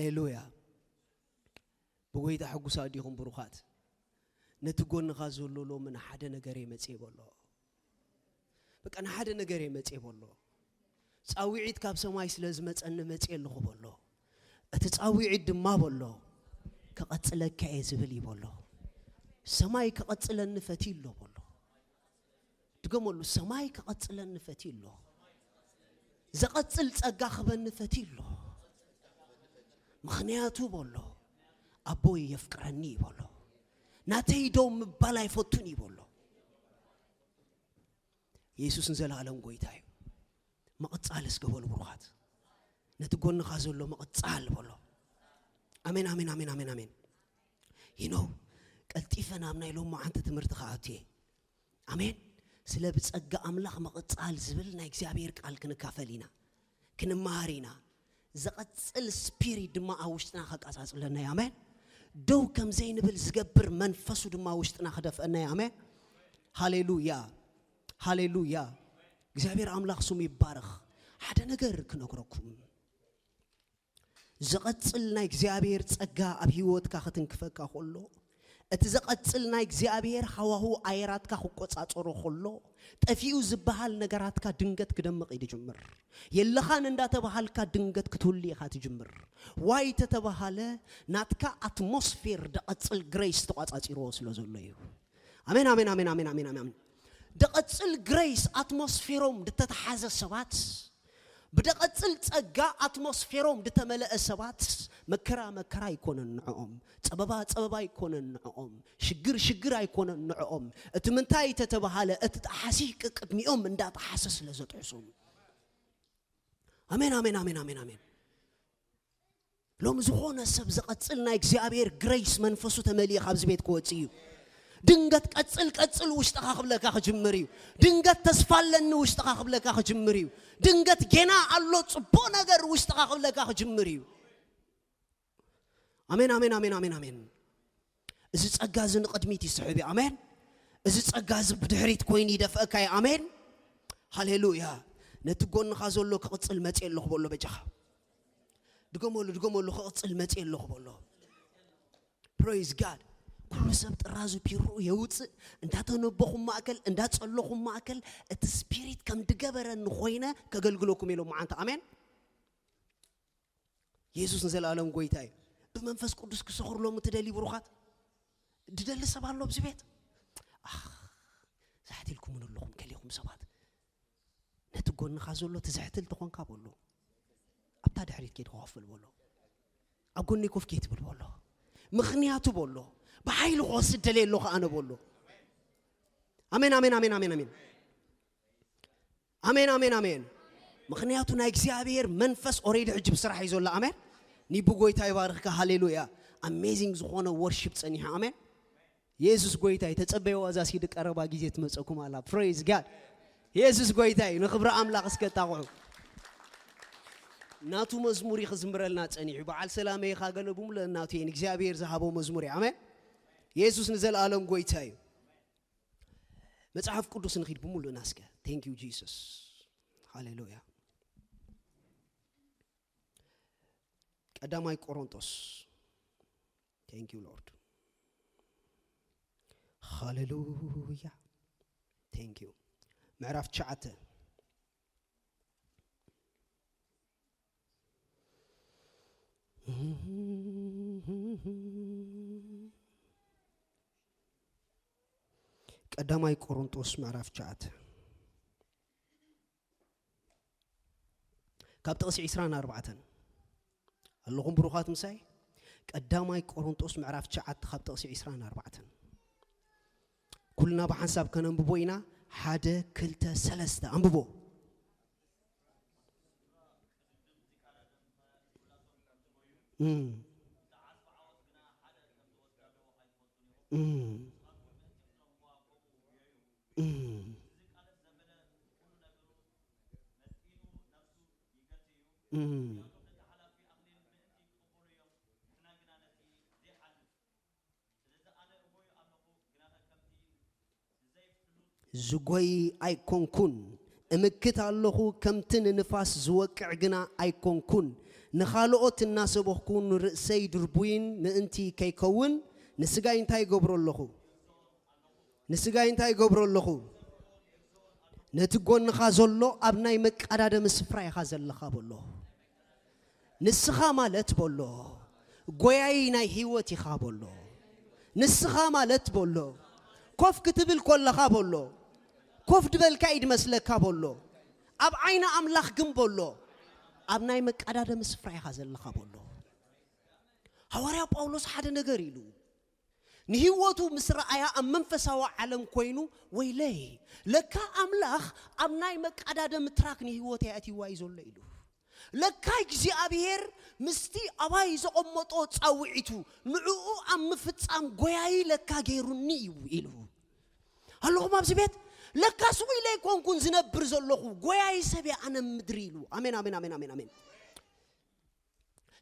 ሃሌሉያ። ብጎይታ ሕጉሳት ዲኹም ብሩኻት? ነቲ ጎንኻ ዘሎ ሎሚ ንሓደ ነገር እየ መጽየ በሎ። በቃ ንሓደ ነገር እየ መጽየ በሎ። ጻውዒት ካብ ሰማይ ስለ ዝመጸኒ መጽየ ኣለኹ በሎ። እቲ ጻውዒት ድማ በሎ፣ ክቐጽለካ እየ ዝብል እዩ በሎ። ሰማይ ክቐጽለኒ ፈትዩ ኣሎ በሎ። ድገመሉ፣ ሰማይ ክቐጽለኒ ፈትዩ ኣሎ። ዘቐጽል ጸጋ ክበኒ ፈትዩ ኣሎ። ምኽንያቱ በሎ፣ ኣቦይ የፍቅረኒ እዩ በሎ። ናተይ ደው ምባል ኣይፈቱን እዩ በሎ። የሱስ ንዘለኣለም ጎይታ እዩ። ምቕጻል እስከ በሉ ብሩኻት። ነቲ ጎንኻ ዘሎ ምቕጻል በሎ። ኣሜን፣ ኣሜን፣ ኣሜን፣ ኣሜን፣ ኣሜን። You know፣ ቀልጢፈ ናብ ናይ ሎማዓንቲ ትምህርቲ ክኣቱ እየ። ኣሜን። ስለ ብጸጋ ኣምላኽ ምቕጻል ዝብል ናይ እግዚኣብሔር ቃል ክንካፈል ኢና፣ ክንመሃር ኢና። ዘቐጽል ስፒሪት ድማ ኣብ ውሽጥና ከቃጻጽለና እዩ። ኣሜን። ደው ከም ዘይንብል ዝገብር መንፈሱ ድማ ኣብ ውሽጥና ክደፍአና እዩ። ኣሜን። ሃሌሉያ፣ ሃሌሉያ። እግዚኣብሔር ኣምላኽ ስሙ ይባረኽ። ሓደ ነገር ክነግረኩም፣ ዘቐጽል ናይ እግዚኣብሔር ጸጋ ኣብ ህይወትካ ክትንክፈካ ከሎ፣ እቲ ዘቐጽል ናይ እግዚኣብሔር ሃዋሁ ኣየራትካ ክቆጻጸሮ ከሎ፣ ጠፊኡ ዝበሃል ነገራትካ ድንገት ክደምቕ እዩ ዝጅምር። የለኻን እንዳተባሃልካ ድንገት ክትህሉ ኢኻ ትጅምር። ዋይ ተተባሃለ፣ ናትካ ኣትሞስፌር ደቐጽል ግሬስ ተቋጻጺርዎ ስለ ዘሎ እዩ። ኣሜን፣ ኣሜን፣ ኣሜን፣ ኣሜን፣ ኣሜን፣ ኣሜን። ደቐጽል ግሬስ ኣትሞስፌሮም ድተተሓዘ ሰባት፣ ብደቐጽል ጸጋ ኣትሞስፌሮም ድተመለአ ሰባት፣ መከራ መከራ ኣይኮነን ንዕኦም፣ ጸበባ ጸበባ ኣይኮነን ንዕኦም፣ ሽግር ሽግር ኣይኮነን ንዕኦም። እቲ ምንታይ ተተባሃለ፣ እቲ ጠሓሲ ቅቅድሚኦም እንዳጠሓሰ ስለ ዘጥሕሶም። ኣሜን፣ ኣሜን፣ ኣሜን፣ ኣሜን፣ ኣሜን። ሎም ዝኾነ ሰብ ዘቐጽል ናይ እግዚኣብሔር ግሬስ መንፈሱ ተመሊኡ ካብዚ ቤት ክወጽእ እዩ። ድንገት ቀጽል ቀጽል ውሽጥኻ ክብለካ ክጅምር እዩ። ድንገት ተስፋ ኣለኒ ውሽጥኻ ክብለካ ክጅምር እዩ። ድንገት ጌና ኣሎ ጽቡቕ ነገር ውሽጥኻ ክብለካ ክጅምር እዩ። ኣሜን፣ ኣሜን፣ ኣሜን፣ ኣሜን፣ ኣሜን። እዚ ጸጋ እዚ ንቕድሚት ይስሕብ እዩ። ኣሜን። እዚ ጸጋ እዚ ብድሕሪት ኮይኑ ይደፍአካ እዩ። ኣሜን። ሃሌሉያ። ነቲ ጎንኻ ዘሎ ክቕጽል መጽእ ኣለኹ በሎ በጃኻ። ድገመሉ፣ ድገመሉ፣ ክቕጽል መጽእ ኣለኹ በሎ። ፕሬዝ ጋድ። ኩሉ ሰብ ጥራዙ ፒርኡ የውጽእ። እንዳተነበኹም ማእከል፣ እንዳጸለኹም ማእከል፣ እቲ ስፒሪት ከም ድገበረኒ ኮይነ ከገልግለኩም ኢሎም መዓንተ። ኣሜን። የሱስ ንዘለኣለም ጎይታ እዩ። ብመንፈስ ቅዱስ ክሰኽሩ ሎሚ ትደሊ ብሩኻት? ድደሊ ሰብ ኣሎ ኣብዚ ቤት? ኣኽ፣ ዛሕቲልኩምን ኣለኹም ከሊኹም ሰባት። ነቲ ጎንኻ ዘሎ ትዝሕትል ተኾንካ በሎ። ኣብታ ድሕሪት ኬድ ክኸፍል በሎ። ኣብ ጎነይ ኮፍ ከይትብል በሎ። ምኽንያቱ በሎ፣ ብሓይሊ ክወስድ ደልየ ኣለኹ ኣነ በሎ። ኣሜን፣ ኣሜን፣ ኣሜን፣ ኣሜን፣ ኣሜን። ኣሜን፣ ኣሜን፣ ኣሜን። ምኽንያቱ ናይ እግዚኣብሔር መንፈስ ኦሬዲ ሕጂ ብስራሕ እዩ ዘሎ። ኣሜን። ኒቡ ጎይታ ይባርኽካ። ሃሌሉያ። ኣሜዚንግ ዝኾነ ወርሺፕ ጸኒሑ። ኣሜን። የሱስ ጎይታ እዩ። ተጸበይዋ እዛ ሲዲ ቀረባ ግዜ ትመጸኩም ኣላ። ፕሬዝ ጋድ። የሱስ ጎይታ እዩ። ንኽብሪ ኣምላኽ እስከ ታቑሑ። ናቱ መዝሙር እዩ ክዝምረልና ጸኒሑ። በዓል ሰላመይ ኢኻ ገለ ብምሉእ እናቱ እየ። ንእግዚኣብሔር ዝሃቦ መዝሙር እዩ። ኣሜን። የሱስ ንዘለኣለም ጎይታ እዩ። መጽሓፍ ቅዱስ ንኺድ ብምሉእና እስከ። Thank you Jesus። ሃሌሉያ። ቀዳማይ ቆሮንጦስ። Thank you Lord። ሃሌሉያ። Thank you። ምዕራፍ ትሽዓተ። ቀዳማይ ቆሮንጦስ ምዕራፍ ትሽዓተ ካብ ጥቕሲ ዕስራን ኣርባዕተን። ኣለኹም ብሩኻት ምሳይ? ቀዳማይ ቆሮንጦስ ምዕራፍ ትሽዓተ ካብ ጥቕሲ ዕስራን ኣርባዕተን። ኩልና ብሓንሳብ ከነንብቦ ኢና። ሓደ፣ ክልተ፣ ሰለስተ። ኣንብቦ። እም። እም። እም። እም። ዝጎይ ኣይኮንኩን፣ እምክት ኣለኹ፣ ከምቲ ንንፋስ ዝወቅዕ ግና ኣይኮንኩን። ንኻልኦት እናሰበኽኩ ንርእሰይ ድርቡይን ምእንቲ ከይከውን ንስጋይ እንታይ ይገብሮ ኣለኹ? ንስጋይ እንታይ ይገብሮ ኣለኹ? ነቲ ጎንኻ ዘሎ ኣብ ናይ መቀዳደሚ ስፍራ ኢኻ ዘለኻ በሎ። ንስኻ ማለት በሎ፣ ጎያይ ናይ ህይወት ኢኻ በሎ። ንስኻ ማለት በሎ፣ ኮፍ ክትብል ኮለኻ በሎ፣ ኮፍ ድበልካ እዩ ድመስለካ በሎ። ኣብ ዓይኒ ኣምላኽ ግን በሎ፣ ኣብ ናይ መቀዳደሚ ስፍራ ኢኻ ዘለኻ በሎ። ሃዋርያ ጳውሎስ ሓደ ነገር ኢሉ፣ ንህይወቱ ምስ ረኣያ ኣብ መንፈሳዊ ዓለም ኮይኑ፣ "ወይለይ፣ ለካ ኣምላኽ ኣብ ናይ መቀዳደሚ ትራክ ንህይወተይ ኣእትይዋ እዩ ዘሎ" ኢሉ። ለካ እግዚኣብሔር ምስቲ ኣባይ ዘቐመጦ ጻውዒቱ ንዕኡ ኣብ ምፍጻም ጎያይ ለካ ገይሩኒ እዩ ኢሉ። ኣለኹም ኣብዚ ቤት? ለካ ስቕ ኢለ ኣይኮንኩን ዝነብር ዘለኹ፣ ጎያይ ሰብ እየ ኣነ ምድሪ ኢሉ። ኣሜን፣ ኣሜን፣ ኣሜን፣ ኣሜን፣ ኣሜን።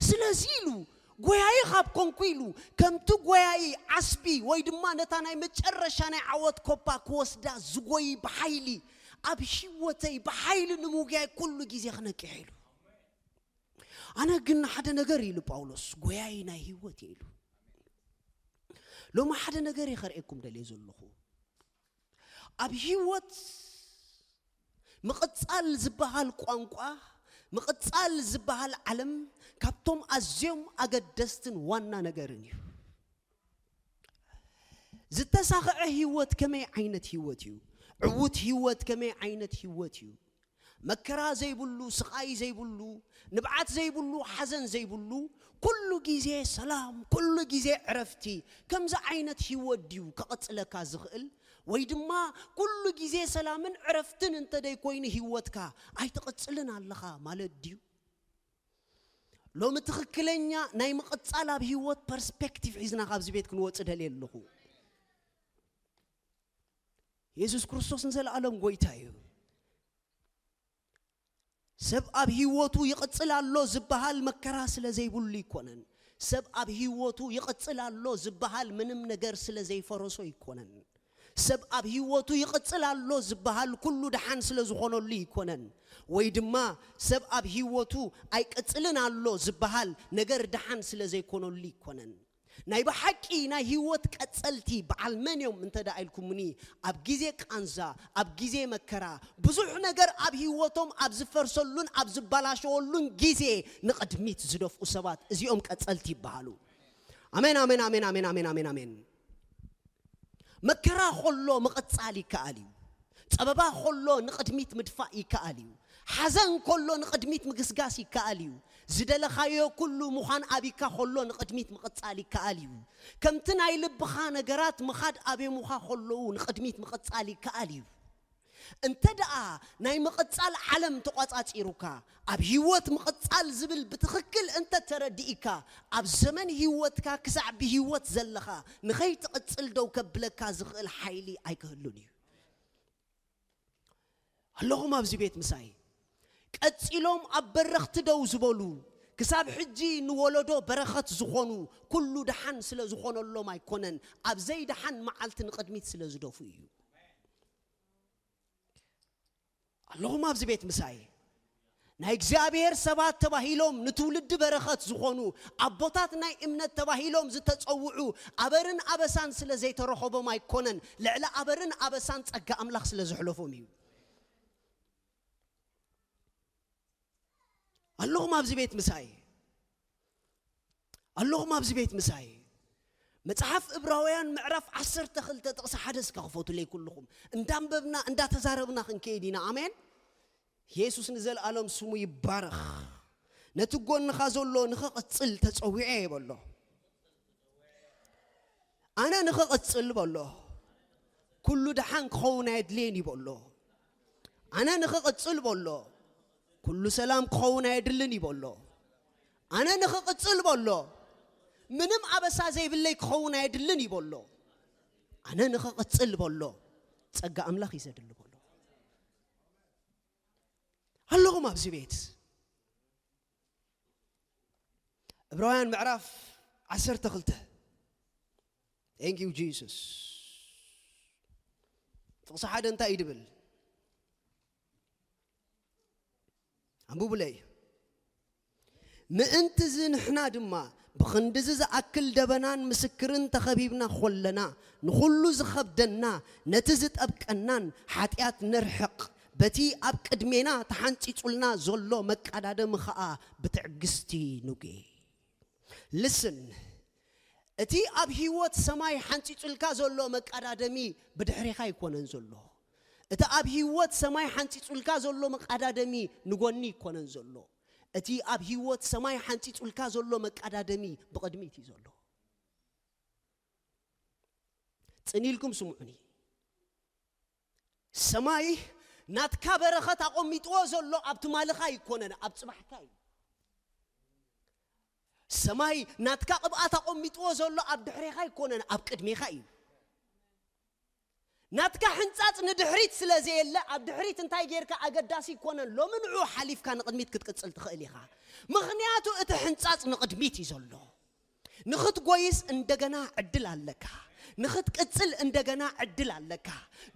ስለዚ ኢሉ፣ ጎያይ ካብ ኮንኩ ኢሉ፣ ከምቲ ጎያይ ዓስቢ ወይ ድማ ነታ ናይ መጨረሻ ናይ ዓወት ኮፓ ክወስዳ ዝጎይ ብሓይሊ፣ ኣብ ህይወተይ ብሓይሊ ንምጉያይ ኩሉ ግዜ ክነቅሕ ኢሉ። ኣነ ግን ሓደ ነገር ኢሉ ጳውሎስ፣ ጎያይ ናይ ህይወት እየ ኢሉ። ሎሚ ሓደ ነገር እየ ከርእየኩም ደልየ ዘለኹ። ኣብ ህይወት ምቕጻል ዝበሃል ቋንቋ፣ ምቕጻል ዝበሃል ዓለም ካብቶም ኣዝዮም ኣገደስትን ዋና ነገርን እዩ። ዝተሳኽዐ ህይወት ከመይ ዓይነት ህይወት እዩ? ዕዉት ህይወት ከመይ ዓይነት ህይወት እዩ? መከራ ዘይብሉ፣ ስቓይ ዘይብሉ፣ ንብዓት ዘይብሉ፣ ሓዘን ዘይብሉ፣ ኩሉ ግዜ ሰላም፣ ኩሉ ግዜ ዕረፍቲ፣ ከምዚ ዓይነት ህይወት ድዩ ከቐጽለካ ዝኽእል? ወይ ድማ ኩሉ ግዜ ሰላምን ዕረፍትን እንተ ደይኮይኑ ህይወትካ ኣይትቕጽልን ኣለኻ ማለት ድዩ? ሎሚ ትኽክለኛ ናይ ምቕጻል ኣብ ህይወት ፐርስፔክቲቭ ሒዝና ካብዚ ቤት ክንወጽእ ደልየ ኣለኹ። የሱስ ክርስቶስ ንዘለኣለም ጎይታ እዩ። ሰብ ኣብ ህይወቱ ይቕጽል ኣሎ ዝበሃል መከራ ስለ ዘይብሉ ኣይኮነን። ሰብ ኣብ ህይወቱ ይቕጽል ኣሎ ዝበሃል ምንም ነገር ስለ ዘይፈረሶ ኣይኮነን። ሰብ ኣብ ህይወቱ ይቕጽል ኣሎ ዝበሃል ኩሉ ደሓን ስለ ዝኾነሉ ኣይኮነን። ወይ ድማ ሰብ ኣብ ህይወቱ ኣይቅጽልን ኣሎ ዝበሃል ነገር ደሓን ስለ ዘይኮነሉ ኣይኮነን። ናይ ብሓቂ ናይ ህይወት ቀጸልቲ በዓል መን እዮም እንተ ደኣ ኢልኩምኒ፣ ኣብ ግዜ ቃንዛ፣ ኣብ ግዜ መከራ፣ ብዙሕ ነገር ኣብ ህይወቶም ኣብ ዝፈርሰሉን ኣብ ዝበላሸወሉን ግዜ ንቕድሚት ዝደፍኡ ሰባት እዚኦም ቀጸልቲ ይበሃሉ። ኣሜን፣ ኣሜን፣ ኣሜን፣ ኣሜን፣ ኣሜን፣ ኣሜን፣ ኣሜን። መከራ ኾሎ ምቕጻል ይከኣል እዩ። ጸበባ ኾሎ ንቕድሚት ምድፋእ ይከኣል እዩ። ሓዘን ኮሎ ንቕድሚት ምግስጋስ ይከኣል እዩ። ዝደለኻዮ ኩሉ ምዃን ኣቢካ ኾሎ ንቕድሚት ምቕጻል ይከኣል እዩ። ከምቲ ናይ ልብኻ ነገራት ምኻድ ኣቤሙኻ ኾለዉ ንቕድሚት ምቕጻል ይከኣል እዩ። እንተ ደኣ ናይ ምቕጻል ዓለም ተቋጻጺሩካ፣ ኣብ ህይወት ምቕጻል ዝብል ብትኽክል እንተ ተረዲእካ፣ ኣብ ዘመን ህይወትካ ክሳዕ ብህይወት ዘለኻ ንኸይትቕጽል ደው ከብለካ ዝኽእል ሓይሊ ኣይክህሉን እዩ። ኣለኹም ኣብዚ ቤት ምሳይ? ቀጺሎም ኣብ በረኽቲ ደው ዝበሉ፣ ክሳብ ሕጂ ንወለዶ በረኸት ዝኾኑ፣ ኩሉ ደሓን ስለ ዝኾነሎም ኣይኮነን፣ ኣብ ዘይደሓን መዓልቲ ንቕድሚት ስለ ዝደፉ እዩ። ኣለኹም ኣብዚ ቤት ምሳይ? ናይ እግዚኣብሔር ሰባት ተባሂሎም ንትውልዲ በረኸት ዝኾኑ፣ ኣቦታት ናይ እምነት ተባሂሎም ዝተጸውዑ፣ ኣበርን ኣበሳን ስለ ዘይተረኸቦም ኣይኮነን፣ ልዕሊ ኣበርን ኣበሳን ጸጋ ኣምላኽ ስለ ዘሕለፎም እዩ። ኣለኹም ኣብዚ ቤት ምሳይ? ኣለኹም ኣብዚ ቤት ምሳይ? መጽሓፍ ዕብራውያን ምዕራፍ ዓሰርተ ክልተ ጥቕሲ ሓደ እስከ ክፈቱለይ ኩልኹም። እንዳንበብና፣ እንዳተዛረብና ክንከይድ ኢና። ኣሜን። የሱስ ንዘለኣለም ስሙ ይባረኽ። ነቲ ጎንኻ ዘሎ ንኽቕጽል ተጸዊዐ እየ በሎ። ኣነ ንኽቕጽል በሎ። ኩሉ ደሓን ክኸውን ኣየድልየን እዩ በሎ። ኣነ ንኽቕጽል በሎ። ኩሉ ሰላም ክኸውን ኣየድልን እዩ በሎ። ኣነ ንኽቕጽል በሎ። ምንም ኣበሳ ዘይብለይ ክኸውን ኣየድልን እዩ በሎ። ኣነ ንኽቕጽል በሎ። ጸጋ ኣምላኽ እዩ ዘድሊ በሎ። ኣለኹም ኣብዚ ቤት? ዕብራውያን ምዕራፍ ዓሰርተ ክልተ። Thank you Jesus። ጥቕሲ ሓደ እንታይ እዩ ድብል? ኣንብቡለይ። ምእንትዚ ንሕና ድማ ብኽንድዚ ዝኣክል ደበናን ምስክርን ተኸቢብና ኾለና፣ ንኹሉ ዝኸብደና፣ ነቲ ዝጠብቀናን ሓጢኣት ነርሕቕ፣ በቲ ኣብ ቅድሜና ተሓንጺጹልና ዘሎ መቃዳደሚ ኸኣ ብትዕግስቲ ንጉ። ልስን፣ እቲ ኣብ ህይወት ሰማይ ሓንጺጹልካ ዘሎ መቃዳደሚ ብድሕሬኻ ኣይኮነን ዘሎ። እቲ ኣብ ህይወት ሰማይ ሓንጺጹልካ ዘሎ መቃዳደሚ ንጎኒ ኣይኮነን ዘሎ። እቲ ኣብ ህይወት ሰማይ ሓንጺጹልካ ዘሎ መቃዳደሚ ብቕድሚት እዩ ዘሎ። ጽን ኢልኩም ስምዑኒ። ሰማይ ናትካ በረኸት ኣቐሚጥዎ ዘሎ ኣብ ትማልኻ ኣይኮነን፣ ኣብ ጽባሕካ እዩ። ሰማይ ናትካ ቅብኣት ኣቐሚጥዎ ዘሎ ኣብ ድሕሬኻ ኣይኮነን፣ ኣብ ቅድሜኻ እዩ። ናትካ ሕንጻጽ ንድሕሪት ስለ ዘየለ፣ ኣብ ድሕሪት እንታይ ጌርካ ኣገዳሲ ኣይኮነን። ሎሚ ንዑ ሓሊፍካ ንቕድሚት ክትቅጽል ትኽእል ኢኻ። ምኽንያቱ እቲ ሕንጻጽ ንቕድሚት እዩ ዘሎ። ንኽትጎይስ እንደገና ዕድል ኣለካ። ንኽትቅጽል እንደገና ዕድል ኣለካ።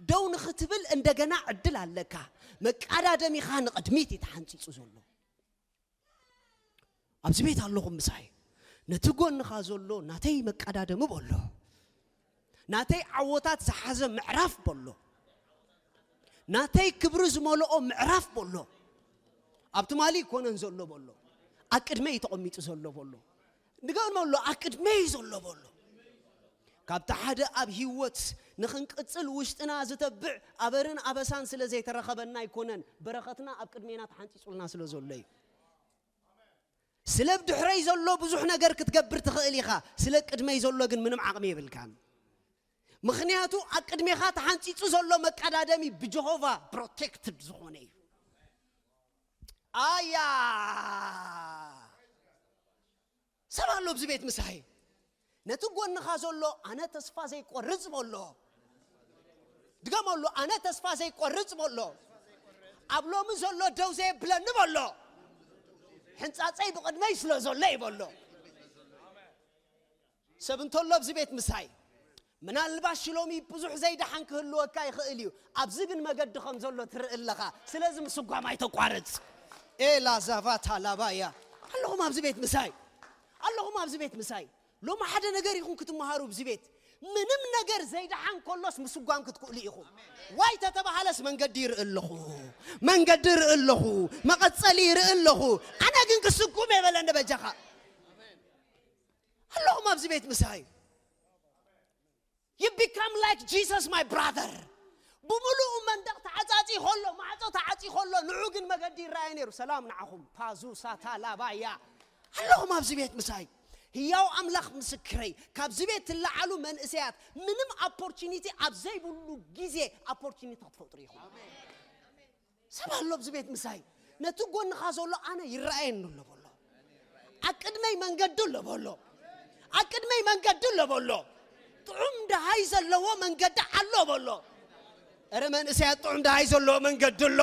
ደው ንኽትብል እንደገና ዕድል ኣለካ። መቃዳደሚኻ ንቕድሚት እዩ ተሓንጺጹ ዘሎ። ኣብዚ ቤት ኣለኹም ምሳይ። ነቲ ጎንኻ ዘሎ ናተይ መቃዳደሚ በሎ። ናተይ ዓወታት ዝሓዘ ምዕራፍ በሎ። ናተይ ክብሪ ዝመልኦ ምዕራፍ በሎ። ኣብ ትማሊ ይኮነን ዘሎ በሎ። ኣብ ቅድመይ ተቐሚጡ ዘሎ በሎ። ንገን በሎ፣ ኣብ ቅድመይ ዘሎ በሎ። ካብቲ ሓደ ኣብ ህይወት ንኽንቅጽል ውሽጥና ዝተብዕ ኣበርን ኣበሳን ስለ ዘይተረኸበና ኣይኮነን፣ በረኸትና ኣብ ቅድሜና ተሓንጺጹልና ስለ ዘሎ እዩ። ስለ ብድሕረይ ዘሎ ብዙሕ ነገር ክትገብር ትኽእል ኢኻ፣ ስለ ቅድመይ ዘሎ ግን ምንም ዓቕሚ የብልካን። ምኽንያቱ ኣብ ቅድሜኻ ተሓንጺጹ ዘሎ መቀዳደሚ ብጀሆቫ ፕሮቴክትድ ዝኾነ እዩ። ኣያ፣ ሰብ ኣሎ ኣብዚ ቤት ምሳይ። ነቲ ጎንኻ ዘሎ ኣነ ተስፋ ዘይቆርጽ በሎ። ድገመሉ፣ ኣነ ተስፋ ዘይቆርጽ በሎ። ኣብ ሎሚ ዘሎ ደው ዘየብለኒ በሎ። ሕንጻጸይ ብቕድመይ ስለ ዘሎ እዩ በሎ። ሰብ እንተሎ ኣብዚ ቤት ምሳይ፣ ምናልባሽ ሎሚ ብዙሕ ዘይደሓን ክህልወካ ይኽእል እዩ። ኣብዚ ግን መገዲ ከም ዘሎ ትርኢ ኣለኻ። ስለዚ ምስጓም ኣይተቋርጽ። ኤላ ዛቫታ ላባያ። ኣለኹም ኣብዚ ቤት ምሳይ። ኣለኹም ኣብዚ ቤት ምሳይ። ሎሚ ሓደ ነገር ኢኹም ክትመሃሩ ኣብዚ ቤት። ምንም ነገር ዘይደሓን ከሎስ ምስጓም ክትክእሉ ኢኹም። ዋይ ተተባሃለስ መንገዲ ይርኢ ኣለኹ። መንገዲ ይርኢ ኣለኹ። መቐጸሊ ይርኢ ኣለኹ። ኣነ ግን ክስጉም የበለኒ በጃኻ። ኣለኹም ኣብዚ ቤት ምሳይ። You become like Jesus, my brother. ብምሉኡ መንደቕ ተዓጻጺ ከሎ፣ ማዕጾ ተዓጺ ከሎ፣ ንዑ ግን መገዲ ይረኣየ ነይሩ። ሰላም ንዓኹም። ፓዙ ሳታ ላባያ። ኣለኹም ኣብዚ ቤት ምሳይ። ህያው ኣምላኽ ምስክረይ፣ ካብዚ ቤት ትለዓሉ መንእሰያት ምንም ኦፖርቹኒቲ ኣብ ዘይብሉ ግዜ ኦፖርቹኒቲ ክትፈጥሩ ኢኹም። ሰብ ኣሎ ኣብዚ ቤት ምሳይ። ነቲ ጎንኻ ዘሎ ኣነ ይረኣየኒ ኣሎ በሎ። ኣብ ቅድመይ መንገዲ ኣሎ በሎ። ኣብ ቅድመይ መንገዲ ኣሎ በሎ። ጥዑም ደሃይ ዘለዎ መንገዲ ኣሎ በሎ። እረ መንእሰያት፣ ጥዑም ደሃይ ዘለዎ መንገዲ ኣሎ።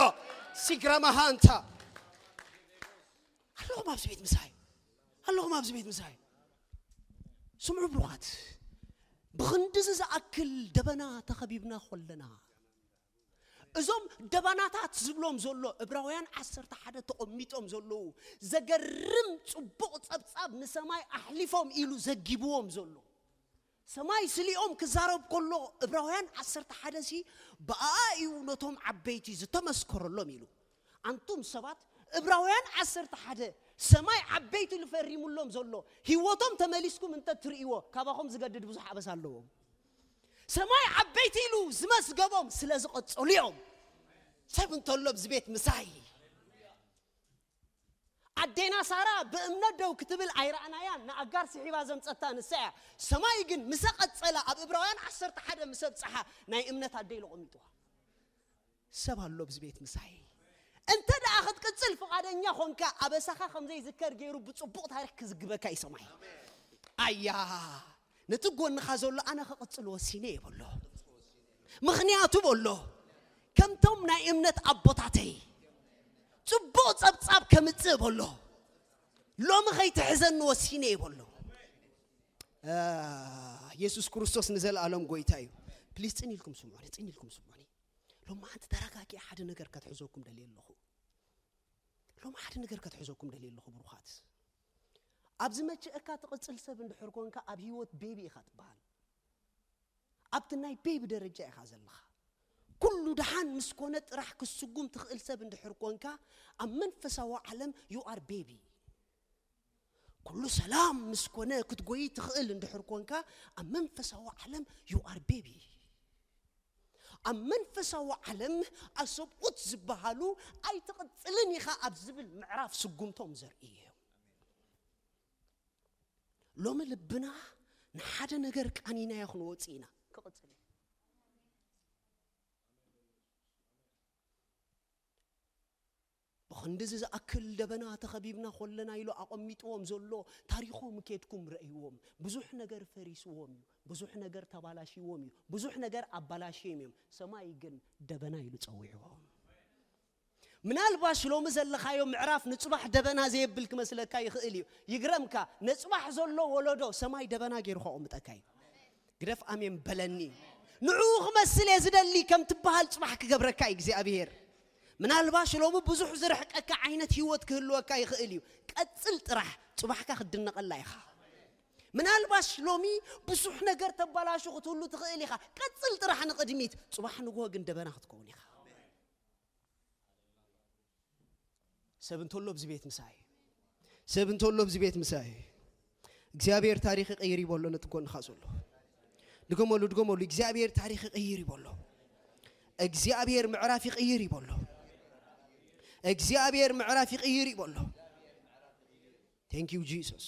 ሲግራ መሃንታ። ኣለኹም ኣብዚ ቤት ምሳይ። ኣለኹም ኣብዚ ቤት ምሳይ። ስምዑ ብሩኻት። ብኽንድዚ ዝኣክል ደበና ተኸቢብና ኾለና፣ እዞም ደበናታት ዝብሎም ዘሎ እብራውያን ዓሰርተ ሓደ ተቐሚጦም ዘለዉ ዘገርም ጽቡቕ ጸብጻብ ንሰማይ ኣሕሊፎም ኢሉ ዘጊብዎም ዘሎ። ሰማይ ስሊኦም ክዛረብ ከሎ እብራውያን ዓሰርተ ሓደ ሲ ብኣኣ እዩ ነቶም ዓበይቲ ዝተመስከረሎም ኢሉ። ኣንቱም ሰባት፣ እብራውያን ዓሰርተ ሓደ ሰማይ ዓበይቲ ኢሉ ፈሪሙሎም ዘሎ ህይወቶም ተመሊስኩም እንተ ትርእይዎ፣ ካባኹም ዝገድድ ብዙሕ ኣበሳ ኣለዎም። ሰማይ ዓበይቲ ኢሉ ዝመስገቦም ስለ ዝቐጸሉ እዮም። ሰብ እንተሎ ኣብዚ ቤት ምሳይ። ኣዴና ሳራ ብእምነት ደው ክትብል ኣይረኣናያን፣ ንኣጋር ስሒባ ዘምጸታ ንሳ እያ። ሰማይ ግን ምሰ ቀጸላ፣ ኣብ እብራውያን ዓሰርተ ሓደ ምሰ ብጽሓ፣ ናይ እምነት ኣደ ኢሉ ኣቐሚጥዋ። ሰብ ኣሎ ኣብዚ ቤት ምሳይ። እንተ ደኣ ክትቅጽል ፍቓደኛ ኾንካ፣ ኣበሳኻ ከም ዘይዝከር ገይሩ ብጽቡቕ ታሪኽ ክዝግበካ እዩ ሰማይ። ኣያ፣ ነቲ ጎንኻ ዘሎ ኣነ ክቕጽል ወሲነ እየ በሎ። ምኽንያቱ በሎ፣ ከምቶም ናይ እምነት ኣቦታተይ ጽቡቕ ጸብጻብ ከምጽእ በሎ። ሎሚ ከይትሕዘኒ ወሲነ እየ በሎ። አ፣ የሱስ ክርስቶስ ንዘለኣለም ጎይታ እዩ። ፕሊዝ ጽን ኢልኩም ስምዑኒ፣ ጽን ኢልኩም ስምዑኒ። ሎሚ ሓንቲ ተረጋጊ ሓደ ነገር ከትሕዘኩም ደልየ ኣለኹ። ሎም ሓደ ነገር ከትሕዘኩም ደልየ ኣለኹ ብሩኻት። ኣብ ዝመችእካ ትቕጽል ሰብ እንድሕር ኮንካ ኣብ ህይወት ቤቢ ኢኻ ትበሃል። ኣብቲ ናይ ቤቢ ደረጃ ኢኻ ዘለኻ። ኩሉ ደሓን ምስ ኮነ ጥራሕ ክትስጉም ትኽእል ሰብ እንድሕር ኮንካ ኣብ መንፈሳዊ ዓለም you are baby። ኩሉ ሰላም ምስ ኮነ ክትጎይ ትኽእል እንድሕር ኮንካ ኣብ መንፈሳዊ ዓለም you are baby። ኣብ መንፈሳዊ ዓለም ኣሰብኡት ዝበሃሉ ኣይትቕጽልን ኢኻ ኣብ ዝብል ምዕራፍ ስጉምቶም ዘርኢ እዮም። ሎሚ ልብና ንሓደ ነገር ቃኒናዮ ክንወጽእ ኢና። ክቕጽል እዩ። ብኽንድዚ ዝኣክል ደበና ተኸቢብና ኮለና ኢሉ ኣቐሚጥዎም ዘሎ ታሪኾም ኬድኩም ረእይዎም። ብዙሕ ነገር ፈሪስዎም እዩ። ብዙሕ ነገር ተባላሽዎም እዩ። ብዙሕ ነገር ኣባላሽዮም እዮም። ሰማይ ግን ደበና ኢሉ ጸዊዕዎም። ምናልባሽ ሎሚ ዘለኻዮ ምዕራፍ ንጽባሕ ደበና ዘየብል ክመስለካ ይኽእል እዩ። ይግረምካ፣ ንጽባሕ ዘሎ ወለዶ ሰማይ ደበና ገይሩ ከቐምጠካ እዩ። ግደፍ ኣሜን በለኒ። ንዕኡ ክመስል እየ ዝደሊ ከም ትበሃል ጽባሕ ክገብረካ እዩ እግዚኣብሔር። ምናልባሽ ሎሚ ብዙሕ ዝርሕቀካ ዓይነት ህይወት ክህልወካ ይኽእል እዩ። ቀጽል ጥራሕ፣ ጽባሕካ ክትድነቐላ ኢኻ። ምናልባሽ ሎሚ ብዙሕ ነገር ተባላሹ ክትህሉ ትኽእል ኢኻ። ቀጽል ጥራሕ ንቕድሚት፣ ጽባሕ ንግሆ ግን ደበና ክትከውን ኢኻ። ሰብ እንተሎ ኣብዚ ቤት ምሳይ፣ ሰብ እንተሎ ኣብዚ ቤት ምሳይ፣ እግዚኣብሔር ታሪኽ ይቐይር ይበሎ ነቲ ጎንኻ ዘሎ። ድገመሉ፣ ድገመሉ። እግዚኣብሔር ታሪኽ ይቐይር ይበሎ። እግዚኣብሔር ምዕራፍ ይቐይር ይበሎ። እግዚኣብሔር ምዕራፍ ይቐይር ይበሎ። Thank you Jesus።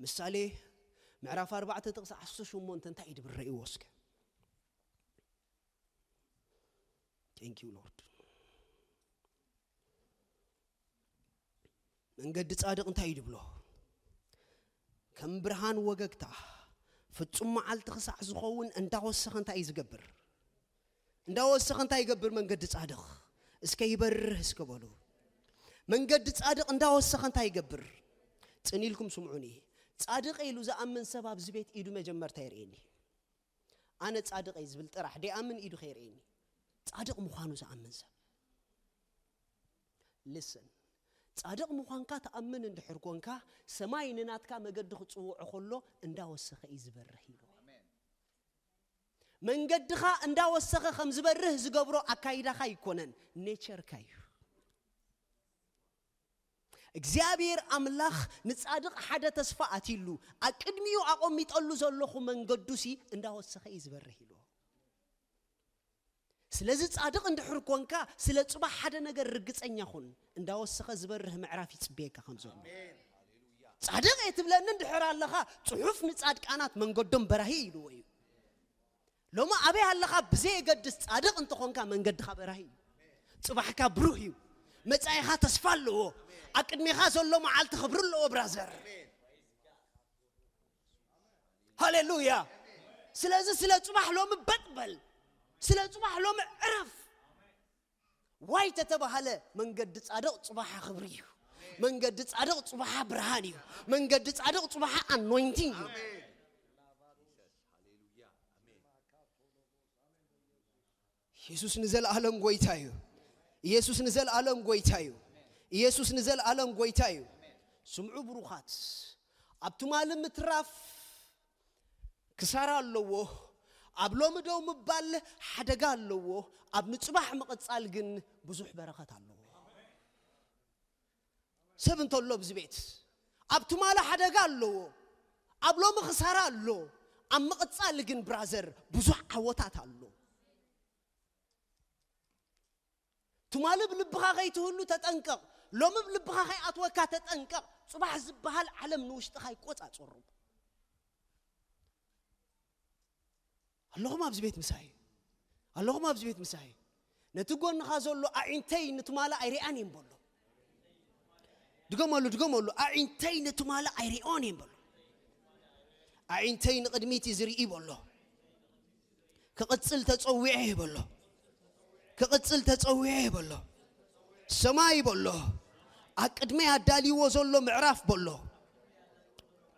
ምሳሌ ምዕራፍ ኣርባዕተ ጥቕሲ ዓሰርተ ሸሞንተ እንታይ እዩ ድብል? ረእይዎ እስከ። Thank you Lord። መንገዲ ጻድቕ እንታይ እዩ ድብሎ? ከም ብርሃን ወገግታ ፍጹም መዓልቲ ክሳዕ ዝኸውን እንዳወሰኸ እንታይ እዩ ዝገብር? እንዳወሰኸ እንታይ ይገብር መንገዲ ጻድቕ? እስከ ይበርህ እስከ በሉ። መንገዲ ጻድቕ እንዳወሰኸ እንታይ ይገብር? ጽን ኢልኩም ስምዑኒ። ጻድቕ ኢሉ ዝኣምን ሰብ ኣብዚ ቤት ኢዱ መጀመርታ የርእየኒ። ኣነ ጻድቕ እየ ዝብል ጥራሕ ደይኣምን ኢዱ ከይርእየኒ። ጻድቕ ምዃኑ ዝኣምን ሰብ። Listen፣ ጻድቕ ምዃንካ ትኣምን እንድሕር ኮንካ፣ ሰማይ ንናትካ መገዲ ክጽውዖ ከሎ እንዳወሰኸ እዩ ዝበርህ ኢሉ። መንገድኻ እንዳወሰኸ ከም ዝበርህ ዝገብሮ ኣካይዳኻ ኣይኮነን፣ ኔቸርካ እዩ። እግዚኣብሔር ኣምላኽ ንጻድቕ ሓደ ተስፋ ኣትይሉ፣ ኣብ ቅድሚኡ ኣቐሚጠሉ ዘለኹ መንገዱሲ እንዳወሰኸ እዩ ዝበርህ ኢሉ። ስለዚ ጻድቕ እንድሕር ኮንካ፣ ስለ ጽባሕ ሓደ ነገር ርግጸኛ ኩን፣ እንዳወሰኸ ዝበርህ ምዕራፍ ይጽበየካ ከም ዘሎ። ኣሜን። ጻድቕ እየ ትብለኒ እንድሕር ኣለኻ፣ ጽሑፍ ንጻድቃናት መንገዶም በራሂ ኢልዎ እዩ። ሎሚ ኣበይ ኣለኻ ብዘየገድስ፣ ጻድቕ እንተኾንካ መንገድኻ በራሂ እዩ። ጽባሕካ ብሩህ እዩ። መጻኢኻ ተስፋ ኣለዎ። ኣብ ቅድሜኻ ዘሎ መዓልቲ ክብሪ ኣለዎ ብራዘር። ሃሌሉያ። ስለዚ ስለ ጽባሕ ሎሚ በጥ በል። ስለ ጽባሕ ሎሚ ዕረፍ። ዋይ ተተባሃለ፣ መንገዲ ጻድቕ ጽባሓ ክብሪ እዩ። መንገዲ ጻድቕ ጽባሓ ብርሃን እዩ። መንገዲ ጻድቕ ጽባሓ ኣኖይንቲንግ እዩ። ኢየሱስ ንዘለዓለም ጎይታ እዩ። ኢየሱስ ንዘለዓለም ጎይታ እዩ። ኢየሱስ ንዘለዓለም ጎይታ እዩ። ስምዑ ብሩኻት፣ ኣብ ትማሊ ምትራፍ ክሳራ ኣለዎ። ኣብ ሎሚ ደው ምባል ሓደጋ ኣለዎ። ኣብ ንጽባሕ ምቕጻል ግን ብዙሕ በረኸት ኣለዎ። ሰብ እንተሎ ኣብዚ ቤት፣ ኣብ ትማሊ ሓደጋ ኣለዎ። ኣብ ሎሚ ክሳራ ኣሎ። ኣብ ምቕጻል ግን ብራዘር ብዙሕ ዓወታት ኣሎ። ትማሊ ብልብኻ ከይትህሉ ተጠንቀቕ። ሎሚ ብልብኻ ከይኣትወካ ተጠንቀቕ። ጽባሕ ዝበሃል ዓለም ንውሽጥኻ ይቆጻጸሩ። ኣለኹም ኣብዚ ቤት ምሳይ? ኣለኹም ኣብዚ ቤት ምሳይ? ነቲ ጎንኻ ዘሎ ኣዒንተይ ንትማሊ ኣይሪኣን እየን በሎ። ድገመሉ፣ ድገመሉ። ኣዒንተይ ንትማሊ ኣይሪኦን እየን በሎ። ኣዒንተይ ንቕድሚት እዩ ዝርኢ በሎ። ክቕጽል ተጸዊዐ እዩ በሎ። ክቕጽል ተጸዊዐ እዩ በሎ። ሰማይ በሎ። ኣብ ቅድመይ ኣዳልይዎ ዘሎ ምዕራፍ በሎ።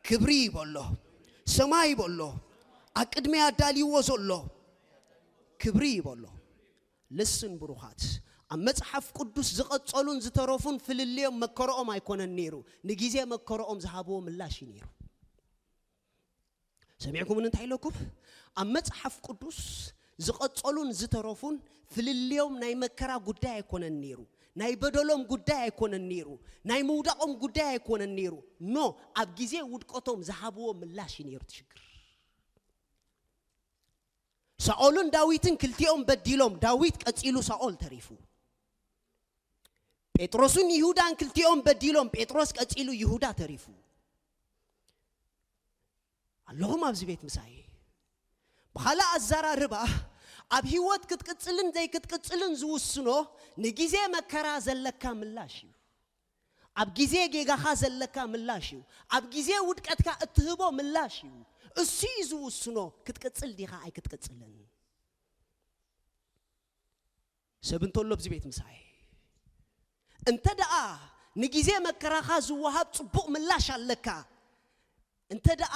ክብሪ በሎ። ሰማይ በሎ። ኣብ ቅድመይ ኣዳልይዎ ዘሎ ክብሪ በሎ። ልስን ብሩኻት፣ ኣብ መጽሓፍ ቅዱስ ዝቐጸሉን ዝተረፉን ፍልልዮም መከረኦም ኣይኮነን ነይሩ፣ ንግዜ መከረኦም ዝሃብዎ ምላሽ እዩ ነይሩ። ሰሚዕኩምን እንታይ ኢለኩም? ኣብ መጽሓፍ ቅዱስ ዝቐጸሉን ዝተረፉን ፍልልዮም ናይ መከራ ጉዳይ ኣይኮነን ነይሩ፣ ናይ በደሎም ጉዳይ ኣይኮነን ነይሩ፣ ናይ ምውዳቖም ጉዳይ ኣይኮነን ነይሩ። ኖ፣ ኣብ ግዜ ውድቀቶም ዝሃብዎ ምላሽ እዩ ነይሩ እቲ ሽግር። ሳኦልን ዳዊትን ክልቲኦም በዲሎም፣ ዳዊት ቀጺሉ ሳኦል ተሪፉ። ጴጥሮስን ይሁዳን ክልቲኦም በዲሎም፣ ጴጥሮስ ቀጺሉ ይሁዳ ተሪፉ። ኣለኹም ኣብዚ ቤት ምሳይ? ብኻልእ ኣዘራርባ፣ ኣብ ህይወት ክትቅጽልን ዘይክትቅጽልን ዝውስኖ ንግዜ መከራ ዘለካ ምላሽ እዩ። ኣብ ግዜ ጌጋኻ ዘለካ ምላሽ እዩ። ኣብ ግዜ ውድቀትካ እትህቦ ምላሽ እዩ። እሱ እዩ ዝውስኖ ክትቅጽል ዲኻ ኣይክትቅጽልን። ሰብ እንተሎ ኣብዚ ቤት ምሳይ፣ እንተ ደኣ ንግዜ መከራኻ ዝወሃብ ጽቡቕ ምላሽ ኣለካ፣ እንተ ደኣ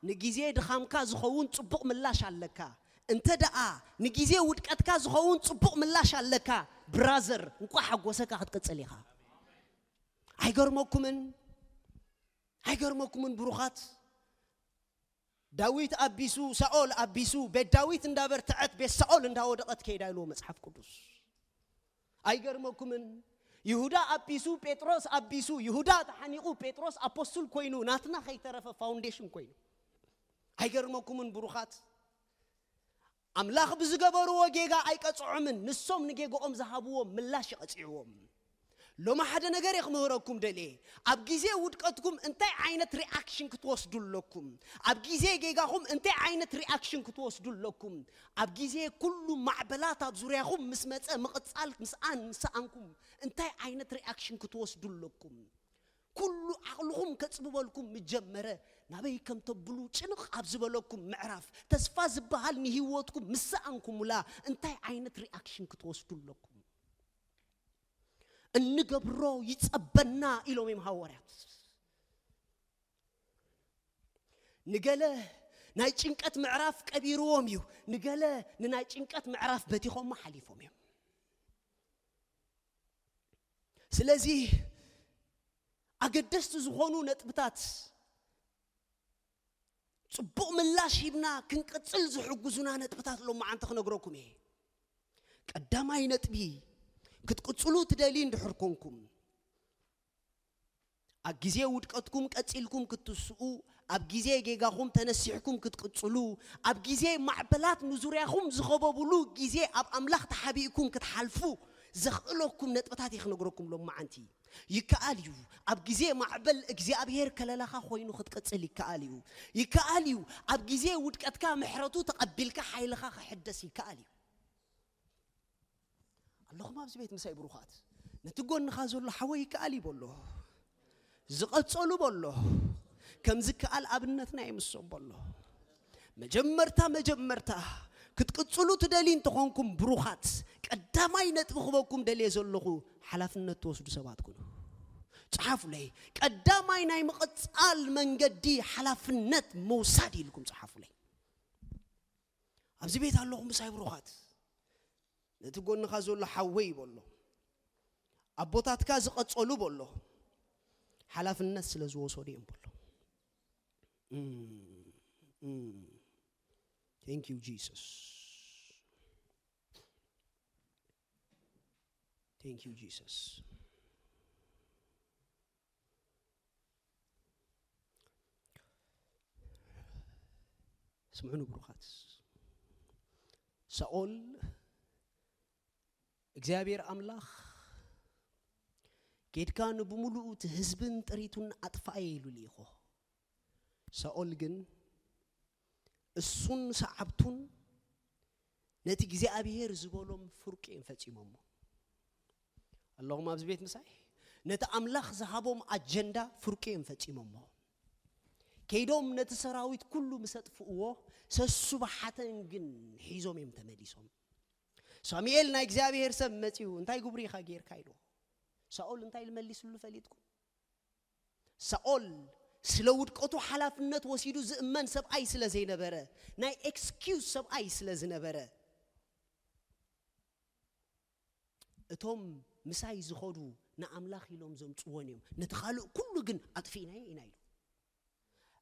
ንግዜ ድኻምካ ዝኸውን ጽቡቕ ምላሽ ኣለካ፣ እንተ ደኣ ንግዜ ውድቀትካ ዝኸውን ጽቡቕ ምላሽ ኣለካ፣ ብራዘር፣ እንቋዕ ሓጎሰካ ክትቅጽል ኢኻ። ኣይገርመኩምን? ኣይገርመኩምን ብሩኻት? ዳዊት ኣቢሱ፣ ሳኦል ኣቢሱ፣ ቤት ዳዊት እንዳበርትዐት፣ ቤት ሳኦል እንዳወደቐት ከይዳ ኢልዎ መጽሓፍ ቅዱስ። ኣይገርመኩምን? ይሁዳ ኣቢሱ፣ ጴጥሮስ ኣቢሱ፣ ይሁዳ ተሓኒቑ፣ ጴጥሮስ ኣፖስቱል ኮይኑ፣ ናትና ከይተረፈ ፋውንዴሽን ኮይኑ። ኣይገርመኩምን ብሩኻት? ኣምላኽ ብዝገበርዎ ጌጋ ኣይቀጽዖምን፣ ንሶም ንጌግኦም ዝሃብዎ ምላሽ ይቐጽዕዎም። ሎሚ ሓደ ነገር እየ ክምህረኩም ደልየ። ኣብ ግዜ ውድቀትኩም እንታይ ዓይነት ሪኣክሽን ክትወስዱ ኣለኩም? ኣብ ግዜ ጌጋኹም እንታይ ዓይነት ሪኣክሽን ክትወስዱ ኣለኩም? ኣብ ግዜ ኩሉ ማዕበላት ኣብ ዙርያኹም ምስ መጸ ምቕጻል ምስኣን ምስ ሰኣንኩም እንታይ ዓይነት ሪኣክሽን ክትወስዱ ኣለኩም? ኩሉ ዓቕልኹም ከጽብበልኩም ምስ ጀመረ፣ ናበይ ከም ተብሉ ጭንቕ ኣብ ዝበለኩም ምዕራፍ፣ ተስፋ ዝበሃል ንህይወትኩም ምስ ሰኣንኩምላ እንታይ ዓይነት ሪኣክሽን ክትወስዱ ኣለኩም? እንገብሮ ይጸበና ኢሎም እዮም ሃዋርያት። ንገለ ናይ ጭንቀት ምዕራፍ ቀቢርዎም እዩ፣ ንገለ ንናይ ጭንቀት ምዕራፍ በቲኾሞ ሓሊፎም እዮም። ስለዚ ኣገደስቲ ዝኾኑ ነጥብታት ጽቡቕ ምላሽ ሂብና ክንቅጽል ዝሕግዙና ነጥብታት ሎማዓንቲ ክነግረኩም እየ። ቀዳማይ ነጥቢ፣ ክትቅጽሉ ትደልዩ እንድሕር ኮንኩም፣ ኣብ ግዜ ውድቀትኩም ቀጺልኩም ክትስኡ፣ ኣብ ግዜ ጌጋኹም ተነሲሕኩም ክትቅጽሉ፣ ኣብ ግዜ ማዕበላት ንዙርያኹም ዝኸበብሉ ግዜ ኣብ ኣምላኽ ተሓቢእኩም ክትሓልፉ ዘኽእለኩም ነጥብታት እየ ክነግረኩም ሎማዓንቲ። ይከኣል እዩ። ኣብ ግዜ ማዕበል እግዚኣብሔር ከለላኻ ኮይኑ ክትቅጽል ይከኣል እዩ። ይከኣል እዩ። ኣብ ግዜ ውድቀትካ ምሕረቱ ተቐቢልካ ሓይልኻ ክሕደስ ይከኣል እዩ። ኣለኹም ኣብዚ ቤት ምሳይ ብሩኻት? ነቲ ጎንኻ ዘሎ ሓወይ ይከኣል እዩ በሎ። ዝቐጸሉ በሎ። ከም ዝከኣል ኣብነትና ይምሶም በሎ። መጀመርታ መጀመርታ ክትቅጽሉ ትደልዩ እንተኾንኩም ብሩኻት፣ ቀዳማይ ነጥቢ ክበኩም ደልየ ዘለኹ፣ ሓላፍነት ትወስዱ ሰባት ኩኑ። ጽሓፉለይ። ቀዳማይ ናይ ምቕጻል መንገዲ ሓላፍነት ምውሳድ ኢልኩም ጽሓፉለይ። ኣብዚ ቤት ኣለኹም ምሳይ ብሩኻት? ነቲ ጎንኻ ዘሎ ሓወይ በሎ። ኣቦታትካ ዝቐጸሉ በሎ። ሓላፍነት ስለ ዝወሰዱ እዮም በሎ። Mm, mm. Thank you, Jesus. Thank you, Jesus. ስምዑኒ ብሩኻት። ሳኦል እግዚኣብሔር ኣምላኽ ጌድካ ንብምሉኡ እቲ ህዝብን ጥሪቱን ኣጥፋኣየ ኢሉ ልኢኾ። ሳኦል ግን እሱን ሰዓብቱን ነቲ እግዚኣብሔር ዝበሎም ፍርቂ እዮም ፈጺሞሞ። ኣለኹም ኣብዚ ቤት ምሳይ? ነቲ ኣምላኽ ዝሃቦም ኣጀንዳ ፍርቂ እዮም ፈጺሞሞ። ከይዶም ነቲ ሰራዊት ኩሉ ምስ ኣጥፍእዎ፣ ሰሱባሓተን ግን ሒዞም እዮም ተመሊሶም። ሳሙኤል ናይ እግዚኣብሔር ሰብ መጺኡ፣ "እንታይ ግብሪ ኢኻ ጌርካ?" ኢልዎ። ሳኦል እንታይ ኢሉ መሊስሉ ፈሊጥኩም? ሳኦል ስለ ውድቀቱ ሓላፍነት ወሲዱ ዝእመን ሰብኣይ ስለ ዘይነበረ፣ ናይ ኤክስኪውዝ ሰብኣይ ስለ ዝነበረ፣ እቶም ምሳይ ዝኸዱ ንኣምላኽ ኢሎም ዘምጽዎን እዮም፣ ነቲ ካልእ ኩሉ ግን ኣጥፊእናዮ ኢና ኢሉ።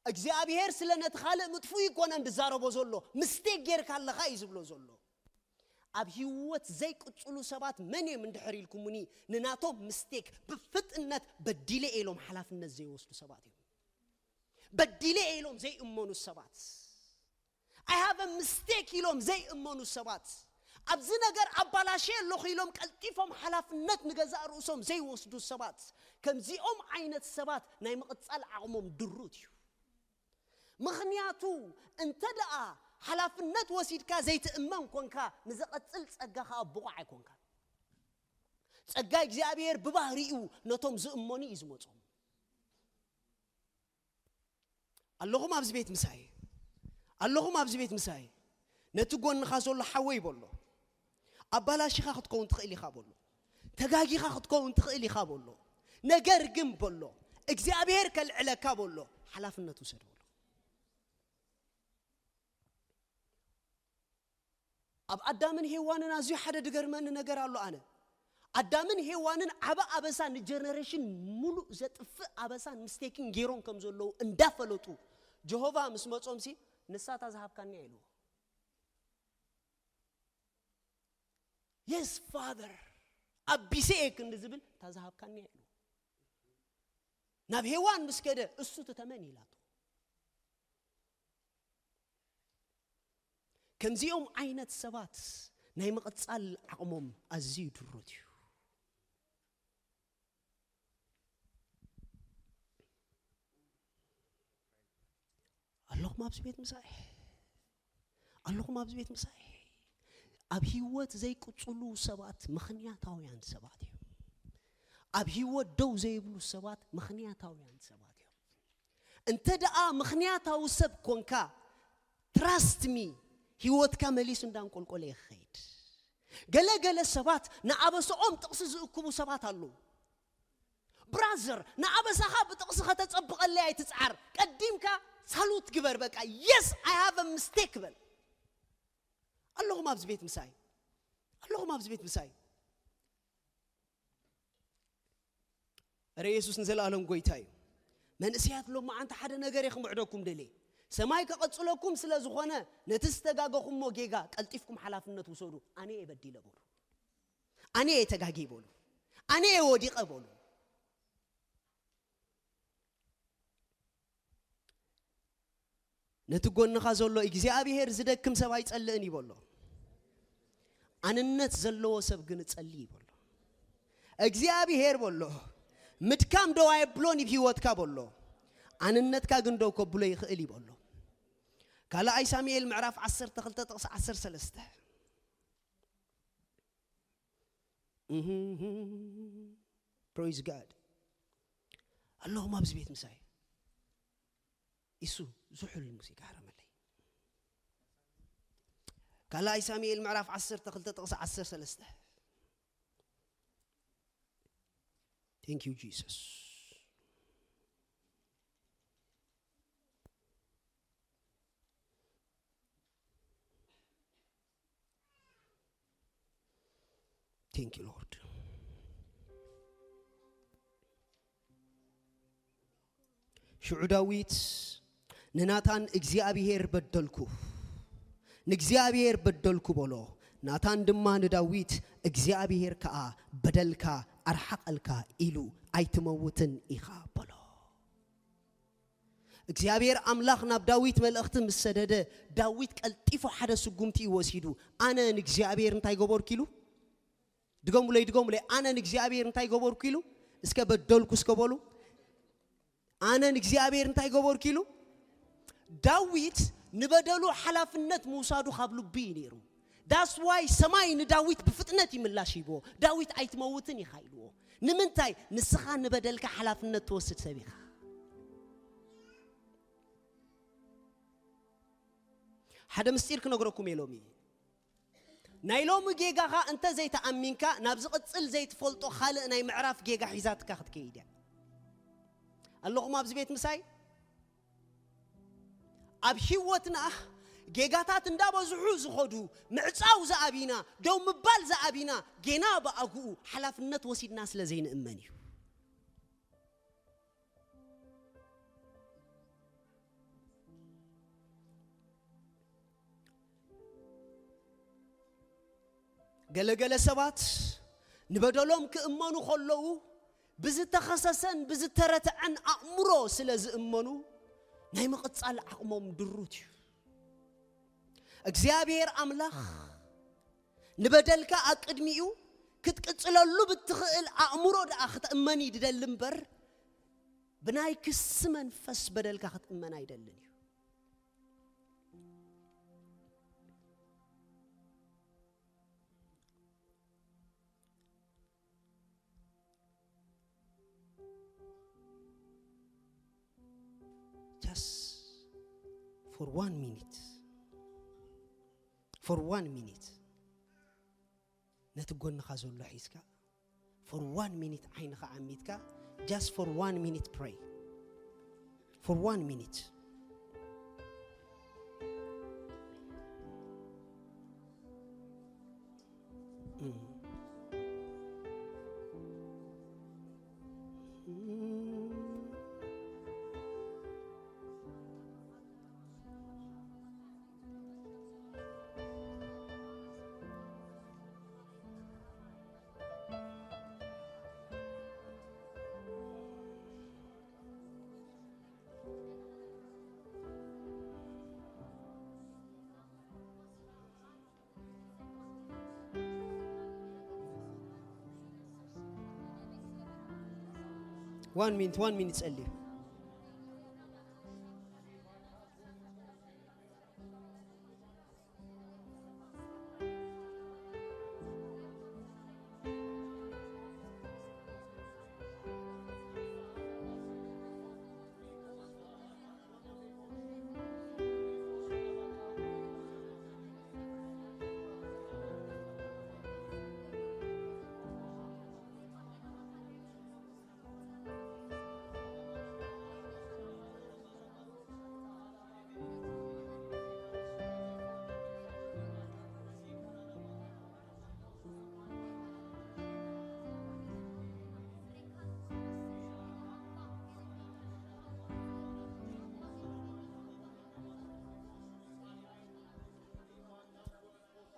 እግዚኣብሔር ስለ ነቲ ካልእ ምጥፉ ይኮነን ዝዛረቦ ዘሎ፣ ምስቴክ ጌርካ ኣለኻ እዩ ዝብሎ ዘሎ። ኣብ ህይወት ዘይቅጽሉ ሰባት መን እዮም እንድሕር ኢልኩምኒ፣ ንናቶም ምስቴክ ብፍጥነት በዲለ ኢሎም ሓላፍነት ዘይወስዱ ሰባት እዮም። በዲለ ኢሎም ዘይእመኑ ሰባት፣ I have a mistake ኢሎም ዘይእመኑ ሰባት፣ ኣብዚ ነገር ኣባላሸ ኣለኹ ኢሎም ቀልጢፎም ሓላፍነት ንገዛእ ርእሶም ዘይወስዱ ሰባት፣ ከምዚኦም ዓይነት ሰባት ናይ ምቕጻል ዓቕሞም ድሩት እዩ። ምኽንያቱ እንተ ደኣ ሓላፍነት ወሲድካ ዘይትእመን ኮንካ፣ ንዘቐጽል ጸጋ ከኣ ብቑዕ ኣይኮንካን። ጸጋ እግዚኣብሔር ብባህሪኡ ነቶም ዝእመኑ እዩ ዝመጾም። ኣለኹም ኣብዚ ቤት ምሳይ፣ ኣለኹም ኣብዚ ቤት ምሳይ። ነቲ ጎንኻ ዘሎ ሓወይ በሎ፣ ኣባላሺኻ ክትከውን ትኽእል ኢኻ በሎ፣ ተጋጊኻ ክትከውን ትኽእል ኢኻ በሎ። ነገር ግን በሎ፣ እግዚኣብሔር ከልዕለካ በሎ፣ ሓላፍነት ውሰድ በሎ። ኣብ ኣዳምን ሄዋንን ኣዝዩ ሓደ ድገርመኒ ነገር ኣሎ። ኣነ ኣዳምን ሄዋንን ዓበ ኣበሳ ንጀነሬሽን ሙሉእ ዘጥፍእ ኣበሳን ምስቴክን ገይሮም ከም ዘለዉ እንዳፈለጡ፣ ጀሆቫ ምስ መጾምሲ፣ "ንሳ እታ ዝሃብካኒ እያ" ኢልዎ። "የስ ፋዘር፣ ኣቢሰ እየ" ክንዲ ዝብል፣ "እታ ዝሃብካኒ እያ" ኢልዎ። ናብ ሄዋን ምስ ከደ፣ "እሱ ትተመን" ኢላቶ። ከምዚኦም ዓይነት ሰባት ናይ ምቕጻል ዓቕሞም ኣዝዩ ድሩት እዩ። ኣለኹም ኣብዚ ቤት ምሳይ? ኣለኹም ኣብዚ ቤት ምሳይ? ኣብ ህይወት ዘይቅጽሉ ሰባት ምኽንያታውያን ሰባት እዮም። ኣብ ህይወት ደው ዘይብሉ ሰባት ምኽንያታውያን ሰባት እዮም። እንተ ደኣ ምኽንያታዊ ሰብ ኮንካ፣ ትራስት ሚ፣ ህይወትካ መሊሱ እንዳንቆልቆለ ይኸይድ። ገለ ገለ ሰባት ንኣበስኦም ጥቕሲ ዝእክቡ ሰባት ኣለዉ። ብራዘር፣ ንኣበሳኻ ብጥቕሲ ከተጸብቐለይ ኣይትጽዓር። ቀዲምካ ሳሉት ግበር። በቃ፣ "የስ፣ I have a mistake" በል። ኣለኹም ኣብዚ ቤት ምሳይ? ኣለኹም ኣብዚ ቤት ምሳይ? እረ፣ የሱስ ንዘለኣለም ጎይታ እዩ። መንእሰያት፣ ሎማዓንቲ ሓደ ነገር እየ ክምዕደኩም ደልየ። ሰማይ ከቐጽለኩም ስለ ዝኾነ፣ ነቲ ዝተጋገኹሞ ጌጋ ቀልጢፍኩም ሓላፍነት ውሰዱ። "ኣነ እየ በዲለ" በሉ። "ኣነ እየ ተጋግየ" በሉ። "ኣነ እየ ወዲቐ" በሉ። ነቲ ጎንኻ ዘሎ፣ "እግዚኣብሔር ዝደክም ሰብ ኣይጸልእን" እዩ በሎ። "ኣንነት ዘለዎ ሰብ ግን እጸሊ" እዩ በሎ። እግዚኣብሔር በሎ፣ "ምድካም ደው ኣየብሎን ኣብ ህይወትካ" በሎ። "ኣንነትካ ግን ደው ከብሎ ይኽእል" እዩ በሎ። ካልኣይ ሳሙኤል ምዕራፍ ዓሰርተ ክልተ ጥቕሲ ዓሰርተ ሰለስተ። ፕሬዝ ጋድ። ኣለኹም ኣብዚ ቤት ምሳይ? ኢሱ ዝሑል ሙዚቃ ሓረመለይ። ካልኣይ ሳሙኤል ምዕራፍ ዓሰርተ ክልተ ጥቕሲ ዓሰርተ ሰለስተ። Thank you, Jesus. Thank you, Lord. ሽዑ ዳዊት ንናታን፣ "እግዚኣብሔር በደልኩ፣ ንእግዚኣብሔር በደልኩ" በሎ። ናታን ድማ ንዳዊት፣ "እግዚኣብሔር ከኣ በደልካ ኣርሓቐልካ ኢሉ ኣይትመውትን ኢኻ" በሎ። እግዚኣብሔር ኣምላኽ ናብ ዳዊት መልእኽቲ ምስ ሰደደ፣ ዳዊት ቀልጢፉ ሓደ ስጉምቲ እዩ ወሲዱ። "ኣነ ንእግዚኣብሔር እንታይ ገበርኩ?" ኢሉ። ድገሙለይ፣ ድገሙለይ። "ኣነ ንእግዚኣብሔር እንታይ ገበርኩ?" ኢሉ። እስከ "በደልኩ" እስከ በሉ። "ኣነ ንእግዚኣብሔር እንታይ ገበርኩ?" ኢሉ። ዳዊት ንበደሉ ሓላፍነት ምውሳዱ ካብ ልቡ እዩ ነይሩ። That's why ሰማይ ንዳዊት ብፍጥነት ይምላሽ ሂብዎ። "ዳዊት ኣይትመውትን ኢኻ" ኢልዎ። ንምንታይ? ንስኻ ንበደልካ ሓላፍነት ትወስድ ሰብ ኢኻ። ሓደ ምስጢር ክነግረኩም እየ ሎሚ። ናይ ሎሚ ጌጋኻ እንተ ዘይተኣሚንካ፣ ናብ ዝቕጽል ዘይትፈልጦ ካልእ ናይ ምዕራፍ ጌጋ ሒዛትካ ክትከይድ እያ። ኣለኹም ኣብዚ ቤት ምሳይ? ኣብ ህይወትና ጌጋታት እንዳበዝሑ ዝኸዱ፣ ምዕጻው ዝኣቢና፣ ደው ምባል ዝኣቢና፣ ጌና ብኣግኡ ሓላፍነት ወሲድና ስለ ዘይንእመን እዩ። ገለገለ ሰባት ንበደሎም ክእመኑ ከለዉ፣ ብዝተኸሰሰን ብዝተረትዐን ኣእምሮ ስለ ዝእመኑ፣ ናይ ምቕጻል ዓቕሞም ድሩት እዩ። እግዚኣብሔር ኣምላኽ ንበደልካ ኣብ ቅድሚኡ ክትቅጽለሉ ብትኽእል ኣእምሮ ደኣ ክትእመን እዩ ድደሊ እምበር፣ ብናይ ክሲ መንፈስ በደልካ ክትእመን ኣይደልን እዩ። Just for one minute, for one minute ነቲ ጎንኻ ዘሎ ሒዝካ for one minute ዓይንኻ ዓሚትካ, just for one minute pray, for one minute. One minute, one minute ጸልዩ።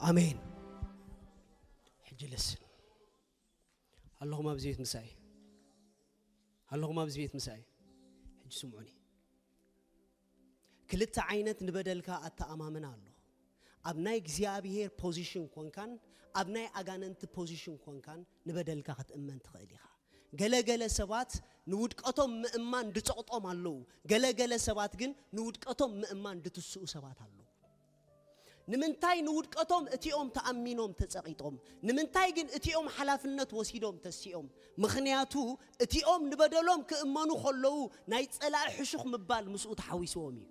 ኣሜን። ሕጂ ልስን ኣለኹም ኣብዚ ቤት ምሳይ፣ ኣለኹም ኣብዚ ቤት ምሳይ። ሕጂ ስምዑኒ። ክልተ ዓይነት ንበደልካ ኣተኣማምና ኣሎ። ኣብ ናይ እግዚኣብሔር ፖዚሽን ኮንካን ኣብ ናይ ኣጋንንቲ ፖዚሽን ኮንካን ንበደልካ ክትእመን ትኽእል ኢኻ። ገለገለ ሰባት ንውድቀቶም ምእማን ድጸቕጦም ኣለዉ። ገለገለ ሰባት ግን ንውድቀቶም ምእማን ድትስኡ ሰባት ኣለዉ። ንምንታይ ንውድቀቶም እቲኦም ተኣሚኖም ተጸቒጦም? ንምንታይ ግን እቲኦም ሓላፍነት ወሲዶም ተሲኦም? ምኽንያቱ እቲኦም ንበደሎም ክእመኑ ከለዉ ናይ ጸላኢ ሕሹኽ ምባል ምስኡ ተሓዊስዎም እዩ።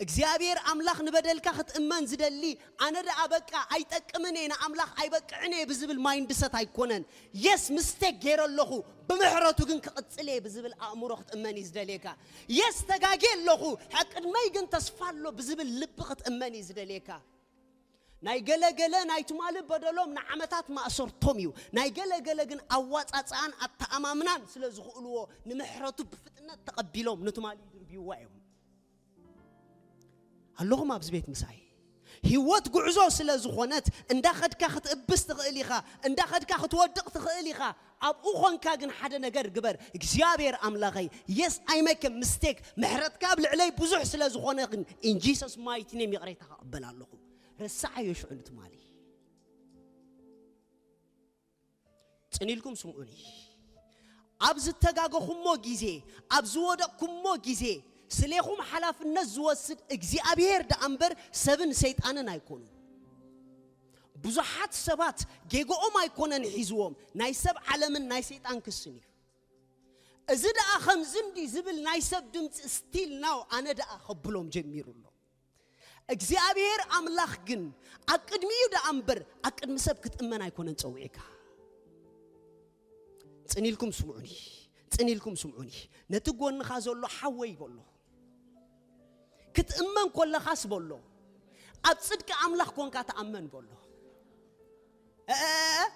እግዚኣብሔር ኣምላኽ ንበደልካ ክትእመን ዝደሊ፣ ኣነ ደኣ በቃ ኣይጠቅምን እየ፣ ንኣምላኽ ኣይበቅዕን እየ ብዝብል ማይንድሰት ኣይኮነን። የስ፣ ምስቴክ ገይረ ኣለኹ፣ ብምሕረቱ ግን ክቕጽል እየ ብዝብል ኣእምሮ ክትእመን እዩ ዝደልየካ። የስ፣ ተጋግየ ኣለኹ፣ ኣብ ቅድመይ ግን ተስፋ ኣሎ ብዝብል ልቢ ክትእመን እዩ ዝደልየካ። ናይ ገለ ገለ ናይ ትማሊ በደሎም ንዓመታት ማእሰርቶም እዩ። ናይ ገለ ገለ ግን ኣዋጻጽኣን ኣተኣማምናን ስለ ዝኽእልዎ፣ ንምሕረቱ ብፍጥነት ተቐቢሎም ንትማሊ ይድርብይዋ እዮም። ኣለኹም ኣብዚ ቤት ምሳይ? ህይወት ጉዕዞ ስለ ዝኾነት፣ እንዳ ኸድካ ክትእብስ ትኽእል ኢኻ፣ እንዳ ኸድካ ክትወድቕ ትኽእል ኢኻ። ኣብኡ ኾንካ ግን ሓደ ነገር ግበር። እግዚኣብሔር ኣምላኸይ፣ yes, I make a mistake፣ ምሕረትካ ኣብ ልዕለይ ብዙሕ ስለ ዝኾነ ግን፣ in Jesus mighty name ይቕሬታ ክቕበል ኣለኹ። ረሳዓዮ ሽዑ ንትማሊ። ጽን ኢልኩም ስምዑኒ። ኣብ ዝተጋገኹሞ ግዜ፣ ኣብ ዝወደቕኩሞ ግዜ፣ ስሌኹም ሓላፍነት ዝወስድ እግዚኣብሔር ደኣ እምበር ሰብን ሰይጣንን ኣይኮኑን። ብዙሓት ሰባት ጌግኦም ኣይኮነን ሒዝዎም፣ ናይ ሰብ ዓለምን ናይ ሰይጣን ክስን እዩ። እዚ ደኣ ከምዚ እንዲ ዝብል ናይ ሰብ ድምፂ ስቲል ናው ኣነ ደኣ ከብሎም ጀሚሩ ኣሎ። እግዚኣብሔር ኣምላኽ ግን ኣብ ቅድሚኡ ደኣ እምበር ኣብ ቅድሚ ሰብ ክትእመን ኣይኮነን ጸዊዕካ። ጽን ኢልኩም ስምዑኒ፣ ጽን ኢልኩም ስምዑኒ። ነቲ ጎንኻ ዘሎ ሓወይ በሎ፣ ክትእመን ኮለኻስ በሎ፣ ኣብ ጽድቂ ኣምላኽ ኮንካ ተኣመን በሎ። እ፣ እ፣ እ፣ እ፣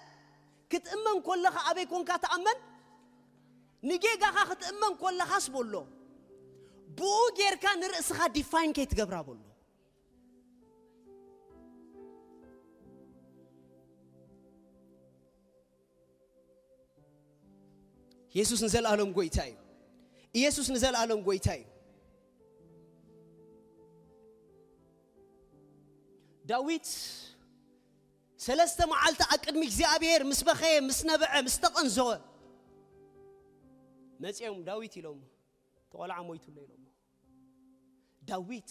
ክትእመን ኮለኻ ኣበይ ኮንካ ተኣመን? ንጌጋኻ ክትእመን ኮለኻስ በሎ፣ ብኡ ጌርካ ንርእስኻ ዲፋይን ከይትገብራ በሎ። ኢየሱስ ንዘለኣለም ጎይታ እዩ። ኢየሱስ ንዘለኣለም ጎይታ እዩ። ዳዊት ሰለስተ መዓልቲ ኣብ ቅድሚ እግዚኣብሔር ምስ በኸየ፣ ምስ ነበዐ፣ ምስ ተቐንዘወ መጺኦም ዳዊት ኢሎም፣ "እቲ ቆልዓ ሞይቱሎ" ኢሎሞ። ዳዊት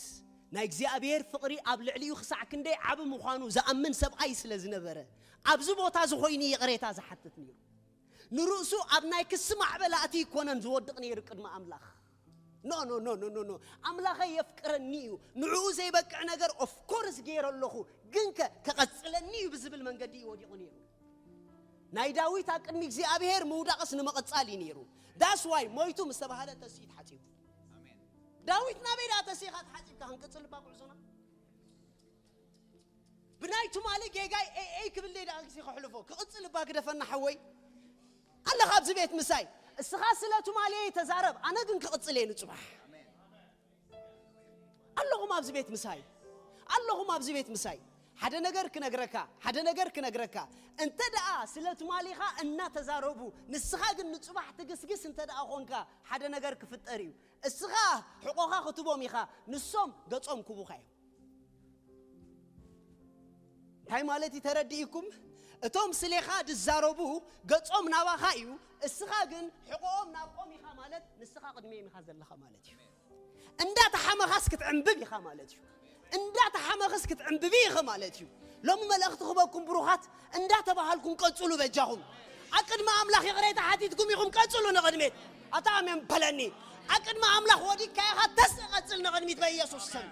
ናይ እግዚኣብሔር ፍቕሪ ኣብ ልዕሊኡ ክሳዕ ክንደይ ዓቢ ምዃኑ ዝኣምን ሰብኣይ ስለ ዝነበረ፣ ኣብዚ ቦታ እዚ ኾይኑ ይቕሬታ ዝሓትት ነይሩ። ንርእሱ ኣብ ናይ ክሲ ማዕበል ኣእትዩ ኣይኮነን ዝወድቕ ነይሩ ቅድሚ ኣምላኽ። ኖ፣ ኖ፣ ኖ፣ ኖ፣ ኖ፣ ኖ። ኣምላኸይ የፍቅረኒ እዩ። ንዕኡ ዘይበቅዕ ነገር ኦፍ ኮርስ ገይረ ኣለኹ፣ ግን ከ ከቐጽለኒ እዩ ብዝብል መንገዲ እዩ ወዲቑ ነይሩ። ናይ ዳዊት ኣብ ቅድሚ እግዚኣብሔር ምውዳቕስ ንምቕጻል እዩ ነይሩ። ዳስ ዋይ ሞይቱ ምስ ተባህለ ተስኢት ሓጺቡ። ዳዊት ናበይ ደኣ ተሲኻ ተሓጺብካ ክንቅጽል እባ ጉዕዞና? ብናይ ትማሊ ጌጋይ ኤይ ኤይ ክብል ደኣ ግዜ ከሕልፎ? ክቕጽል እባ ግደፈና ሓወይ። ኣለኻ ኣብዚ ቤት ምሳይ። እስኻ ስለ ትማሊ ተዛረብ፣ ኣነ ግን ክቕጽል እየ ንጽባሕ። ኣለኹም ኣብዚ ቤት ምሳይ። ኣለኹም ኣብዚ ቤት ምሳይ። ሓደ ነገር ክነግረካ፣ ሓደ ነገር ክነግረካ። እንተ ደኣ ስለ ትማሊኻ እናተዛረቡ፣ ንስኻ ግን ንጽባሕ ትግስግስ እንተ ደኣ ኾንካ፣ ሓደ ነገር ክፍጠር እዩ። እስኻ ሕቖኻ ክትቦም ኢኻ፣ ንሶም ገጾም ክቡኻ እዮም። እንታይ ማለት እዩ ተረዲእኩም? እቶም ስሌኻ ዝዛረቡ ገጾም ናባኻ እዩ፣ እስኻ ግን ሕቖኦም ናብኦም ኢኻ ማለት ንስኻ ቅድሚኦም ኢኻ ዘለኻ ማለት እዩ። እንዳተሓመኻስ ክትዕንብብ ኢኻ ማለት እዩ። እንዳተሓመኽስ ክትዕንብቢ ኢኺ ማለት እዩ። ሎሚ መልእኽቲ ክበኩም ብሩኻት እንዳተባሃልኩም ቀጽሉ በጃኹም። ኣብ ቅድሚ ኣምላኽ ይቕሬታ ሓቲትኩም ኢኹም፣ ቀጽሉ ንቕድሚት። ኣታ ኣሜን በለኒ። ኣብ ቅድሚ ኣምላኽ ወዲቅካ ኢኻ፣ ተስ ቀጽል ንቕድሚት በኢየሱስ ስም።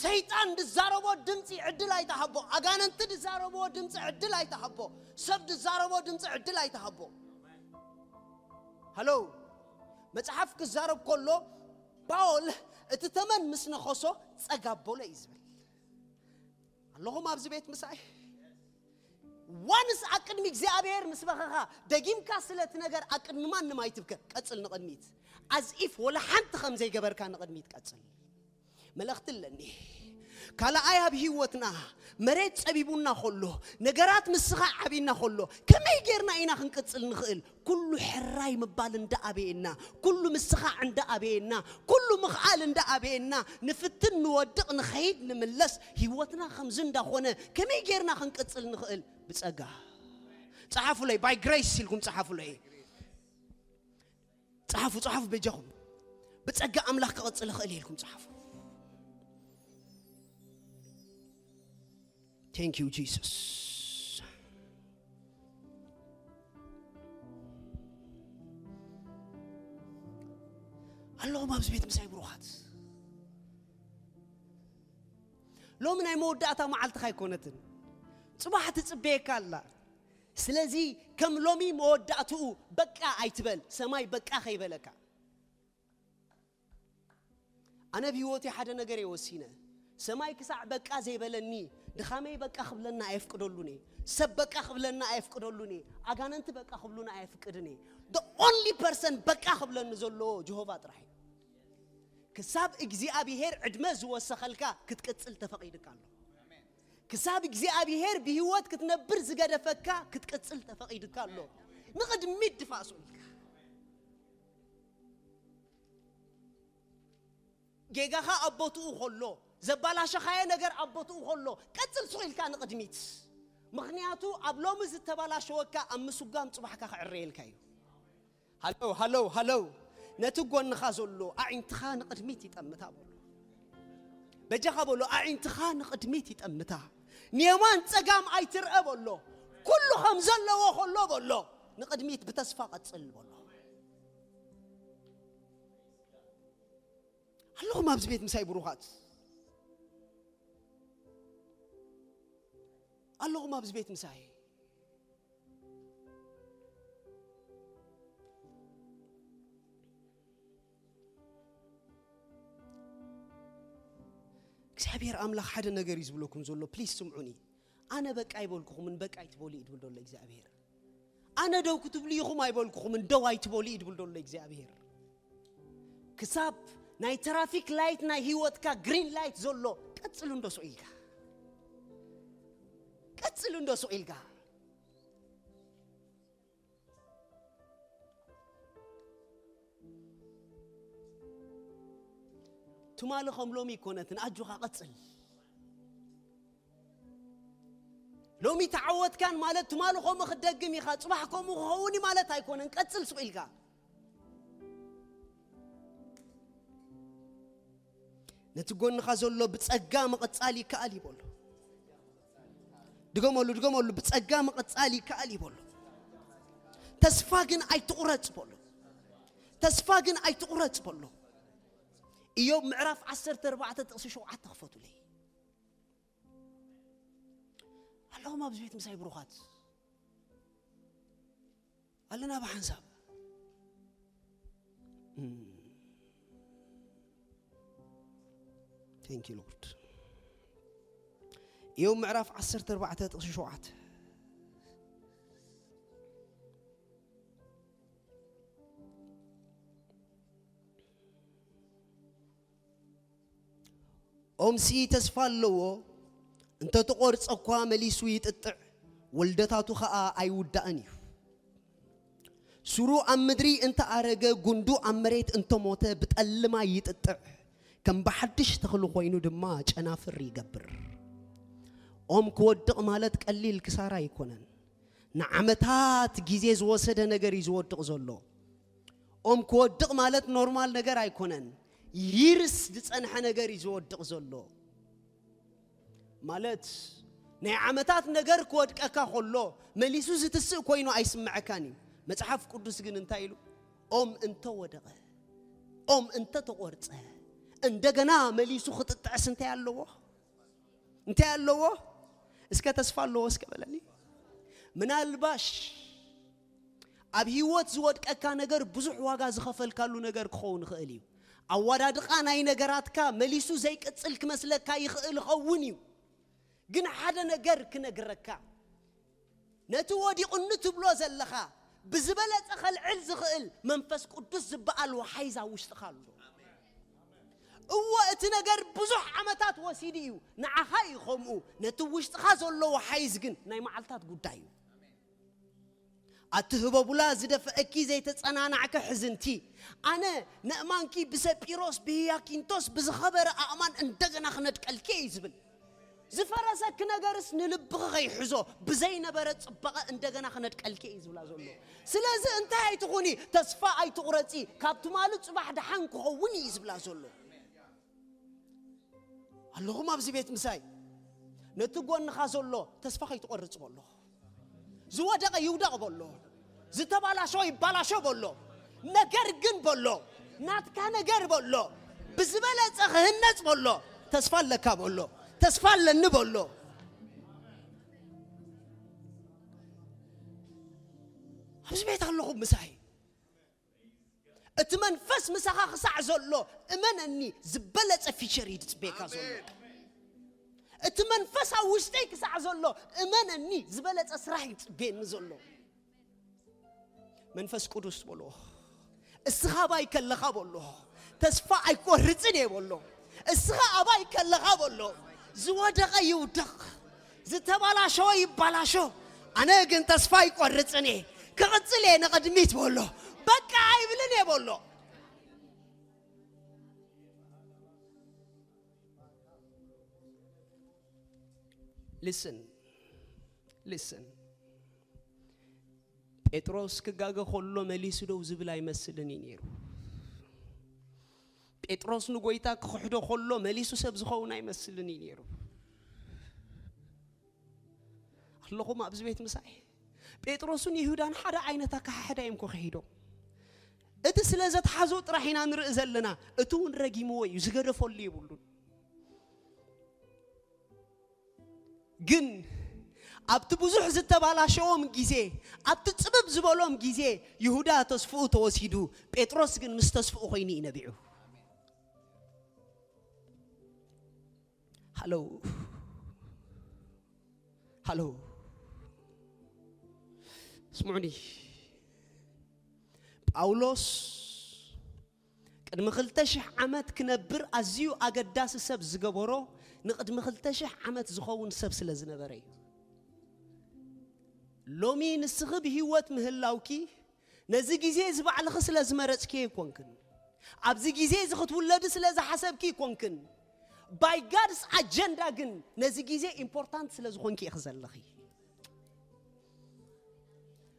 ሰይጣን ዝዛረቦ ድምፂ ዕድል ኣይትሃቦ። ኣጋንንቲ ዝዛረብዎ ድምፂ ዕድል ኣይትሃቦ። ሰብ ዝዛረቦ ድምፂ ዕድል ኣይትሃቦ። ሃሎ፣ መጽሓፍ ክዛረብ ከሎ ጳውል እቲ ተመን ምስ ነኸሶ ጸጋ ኣበሎ እዩ ዝብል። ኣለኹም ኣብዚ ቤት ምሳይ? ዋንስ ኣብ ቅድሚ እግዚኣብሔር ምስ በኸኻ፣ ደጊምካ ስለቲ ነገር ኣብ ቅድሚ ማንም ኣይትብከ። ቀጽል ንቕድሚት። ኣዝ ኢፍ ወላ ሓንቲ ከም ዘይገበርካ ንቕድሚት ቀጽል። መልእኽቲ ኣለኒ። ካልኣይ ኣብ ህይወትና መሬት ጸቢቡና ከሎ፣ ነገራት ምስኻ ዓቢና ከሎ፣ ከመይ ጌርና ኢና ክንቅጽል ንኽእል? ኩሉ ሕራይ ምባል እንዳ ኣበየና፣ ኩሉ ምስኻ እንዳ ኣበየና፣ ኩሉ ምኽኣል እንዳ ኣበየና፣ ንፍትን ንወድቕ ንኸይድ ንምለስ፣ ህይወትና ከምዚ እንዳኾነ ከመይ ጌርና ክንቅጽል ንኽእል? ብጸጋ። ጸሓፉለይ፣ by grace ኢልኩም ጸሓፉለይ። ጸሓፉ፣ ጸሓፉ በጃኹም። ብጸጋ ኣምላኽ ክቕጽል ይኽእል እየ ኢልኩም ጸሓፉ። Thank you Jesus። ኣለኹም ኣብዚ ቤት ምሳይ ብሩኻት። ሎሚ ናይ መወዳእታ መዓልትኻ ኣይኮነትን። ጽባሕ ትጽበየካ ኣላ። ስለዚ ከም ሎሚ መወዳእትኡ በቃ ኣይትበል፣ ሰማይ በቃ ከይበለካ። ኣነ ብህይወተይ ሓደ ነገር እየ ወሲነ። ሰማይ ክሳዕ በቃ ዘይበለኒ፣ ድኻመይ በቃ ክብለና ኣየፍቅደሉን እየ። ሰብ በቃ ክብለና ኣየፍቅደሉን እየ። ኣጋንንቲ በቃ ክብሉና ኣየፍቅድን እየ። The only person በቃ ክብለኒ ዘለዎ ጀሆቫ ጥራሕ እዩ። ክሳብ እግዚኣብሄር ዕድመ ዝወሰኸልካ ክትቅጽል ተፈቒድካ ኣሎ። ክሳብ እግዚኣብሄር ብህይወት ክትነብር ዝገደፈካ ክትቅጽል ተፈቒድካ ኣሎ። ንቕድሚት ድፋ ስቕ ኢልካ። ጌጋኻ ኣብ ቦትኡ ከሎ፣ ዘባላሸኻዮ ነገር ኣብ ቦትኡ ከሎ፣ ቀጽል ስቕ ኢልካ ንቕድሚት። ምኽንያቱ ኣብ ሎሚ ዝተባላሸወካ ኣብ ምስጓም ጽባሕካ ክዕረየልካ እዩ። ሃሎ፣ ሃሎ፣ ሃሎ። ነቲ ጎንኻ ዘሎ ኣዒንትኻ ንቕድሚት ይጠምታ በሎ። በጃኻ በሎ፣ ኣዒንትኻ ንቕድሚት ይጠምታ። ንየማን ጸጋም ኣይትርአ በሎ። ኩሉ ከም ዘለዎ ከሎ በሎ፣ ንቕድሚት ብተስፋ ቀጽል በሎ። ኣለኹም ኣብዚ ቤት ምሳይ ብሩኻት? ኣለኹም ኣብዚ ቤት ምሳይ? እግዚኣብሔር ኣምላኽ ሓደ ነገር እዩ ዝብለኩም ዘሎ። ፕሊስ ስምዑኒ። ኣነ በቃ ኣይበልኩኹምን፣ በቃ ኣይትበሉ እዩ ድብል ዘሎ እግዚኣብሔር። ኣነ ደው ክትብሉ ኢኹም ኣይበልኩኹምን፣ ደው ኣይትበሉ እዩ ድብል ዘሎ እግዚኣብሔር። ክሳብ ናይ ትራፊክ ላይት ናይ ህይወትካ ግሪን ላይት ዘሎ ቀጽል እንዶ ስቕ ኢልካ፣ ቀጽል እንዶ ስቕ ኢልካ። ትማሊ ከም ሎሚ ይኮነትን፣ ኣጆኻ ቀጽል። ሎሚ ተዓወትካን ማለት ትማሊ ከምኡ ክትደግም ኢኻ፣ ጽባሕ ከምኡ ክኸውን እዩ ማለት ኣይኮነን። ቀጽል ስቕ ኢልካ። ነቲ ጎንኻ ዘሎ ብጸጋ ምቕጻል ይከኣል ይበሎ። ድገመሉ፣ ድገመሉ፣ ብጸጋ ምቕጻል ይከኣል ይበሎ። ተስፋ ግን ኣይትቑረጽ በሎ። ተስፋ ግን ኣይትቑረጽ በሎ። ኢዮብ ምዕራፍ ዓሰርተ ኣርባዕተ ጥቕሲ ሸውዓተ ክፈቱለይ። ኣለኹም ኣብዚ ቤት ምሳይ ብሩኻት ኣለና ብሓንሳብ። Thank you Lord። ኢዮብ ምዕራፍ ዓሰርተ ኣርባዕተ ጥቕሲ ሸውዓተ። ኦምሲ ተስፋ ኣለዎ፣ እንተ ተቖርጸ እኳ መሊሱ ይጥጥዕ፣ ወልደታቱ ኸኣ ኣይውዳእን እዩ። ሱሩ ኣብ ምድሪ እንተ ኣረገ፣ ጉንዱ ኣብ መሬት እንተ ሞተ፣ ብጠልማ ይጥጥዕ፣ ከም ብሓድሽ ተኽሊ ኾይኑ ድማ ጨናፍር ይገብር። ኦም ክወድቕ ማለት ቀሊል ክሳራ ኣይኮነን። ንዓመታት ግዜ ዝወሰደ ነገር እዩ ዝወድቕ ዘሎ። ኦም ክወድቕ ማለት ኖርማል ነገር ኣይኮነን። ይርስ ዝጸንሐ ነገር እዩ ዝወድቕ ዘሎ። ማለት ናይ ዓመታት ነገር ክወድቀካ ከሎ መሊሱ ዝትስእ ኮይኑ ኣይስምዐካን እዩ። መጽሓፍ ቅዱስ ግን እንታይ ኢሉ? ኦም እንተ ወደቐ፣ ኦም እንተ ተቖርጸ፣ እንደገና መሊሱ ክጥጥዕስ እንታይ ኣለዎ? እንታይ ኣለዎ? እስከ ተስፋ ኣለዎ እስከ በለኒ። ምናልባሽ ኣብ ህይወት ዝወድቀካ ነገር ብዙሕ ዋጋ ዝኸፈልካሉ ነገር ክኸውን ይኽእል እዩ። ኣወዳድቓ ናይ ነገራትካ መሊሱ ዘይቅጽል ክመስለካ ይኽእል ይኸውን እዩ። ግን ሓደ ነገር ክነግረካ፣ ነቲ ወዲቑኒ ትብሎ ዘለኻ ብዝበለጸ ከልዕል ዝኽእል መንፈስ ቅዱስ ዝበሃል ወሓይዝ ኣብ ውሽጥኻ ኣሎ። እወ፣ እቲ ነገር ብዙሕ ዓመታት ወሲዱ እዩ፣ ንዓኻ እዩ ከምኡ። ነቲ ውሽጥኻ ዘሎ ወሓይዝ ግን ናይ መዓልታት ጉዳይ እዩ። ኣቲ ህበቡላ ዝደፍአኪ ዘይተጸናናዕኪ ሕዝንቲ፣ ኣነ ነእማንኪ ብሰጲሮስ ብህያኪንቶስ ብዝኸበረ ኣእማን እንደገና ክነድቀልኪ እዩ ዝብል። ዝፈረሰኪ ነገርስ ንልብኺ ከይሕዞ ብዘይነበረ ጽባቐ እንደገና ክነድቀልኪ እዩ ዝብላ ዘሎ። ስለዚ እንታይ ኣይትኹኒ፣ ተስፋ ኣይትቑረጺ፣ ካብ ትማሊ ጽባሕ ደሓን ክኸውን እዩ ዝብላ ዘሎ። ኣለኹም ኣብዚ ቤት ምሳይ? ነቲ ጎንኻ ዘሎ ተስፋ ከይትቆርጽ በሎ። ዝወደቐ ይውደቕ በሎ። ዝተባላሸወ ይባላሾ በሎ። ነገር ግን በሎ፣ ናትካ ነገር በሎ፣ ብዝበለጸ ክህነጽ በሎ። ተስፋ ኣለካ በሎ። ተስፋ ኣለኒ በሎ። ኣብዚ ቤት ኣለኹም ምሳይ? እቲ መንፈስ ምሳኻ ክሳዕ ዘሎ እመነኒ፣ ዝበለጸ ፊቸር እዩ ዝጽበየካ ዘሎ። ኣሜን። እቲ መንፈስ ኣብ ውሽጠይ ክሳዕ ዘሎ እመነኒ፣ ዝበለጸ ስራሕ እዩ ዝጽበየኒ ዘሎ። መንፈስ ቅዱስ በሎ፣ እስኻ ኣባይ ከለኻ በሎ፣ ተስፋ ኣይቆርጽን እየ በሎ። እስኻ ኣባይ ከለኻ በሎ፣ ዝወደቐ ይውደቕ፣ ዝተባላሸወ ይባላሾ። ኣነ ግን ተስፋ ኣይቆርጽን እየ፣ ክቕጽል እየ ንቕድሚት በሎ። በቃ ኣይብልን እየ በሎ። Listen, listen። ጴጥሮስ ክጋገ ከሎ መሊሱ ደው ዝብል ኣይመስልን እዩ ነይሩ። ጴጥሮስ ንጎይታ ክኽሕዶ ከሎ መሊሱ ሰብ ዝኸውን ኣይመስልን እዩ ነይሩ። ኣለኹም ኣብዚ ቤት ምሳይ? ጴጥሮስን ይሁዳን ሓደ ዓይነት ኣከሓሕዳ እዮም እኮ ከሒዶም። እቲ ስለ ዘትሓዞ ጥራሕ ኢና ንርኢ ዘለና። እቲ እውን ረጊምዎ እዩ፣ ዝገደፈሉ የብሉን። ግን ኣብቲ ብዙሕ ዝተባላሸዎም ግዜ፣ ኣብቲ ጽብብ ዝበሎም ግዜ፣ ይሁዳ ተስፍኡ ተወሲዱ፣ ጴጥሮስ ግን ምስ ተስፍኡ ኮይኑ እዩ ነቢዑ። ሃሎ፣ ሃሎ፣ ስምዑኒ። ጳውሎስ ቅድሚ ክልተ ሽሕ ዓመት ክነብር ኣዝዩ ኣገዳሲ ሰብ ዝገበሮ፣ ንቅድሚ ክልተ ሽሕ ዓመት ዝኸውን ሰብ ስለ ዝነበረ እዩ። ሎሚ ንስኺ ብህይወት ምህላውኪ፣ ነዚ ግዜ እዚ ባዕልኺ ስለ ዝመረጽኪ ኣይኮንክን። ኣብዚ ግዜ እዚ ክትውለዲ ስለ ዝሓሰብኪ ኣይኮንክን። ባይ ጋድስ ኣጀንዳ ግን ነዚ ግዜ ኢምፖርታንት ስለ ዝኾንኪ ኢኺ ዘለኺ።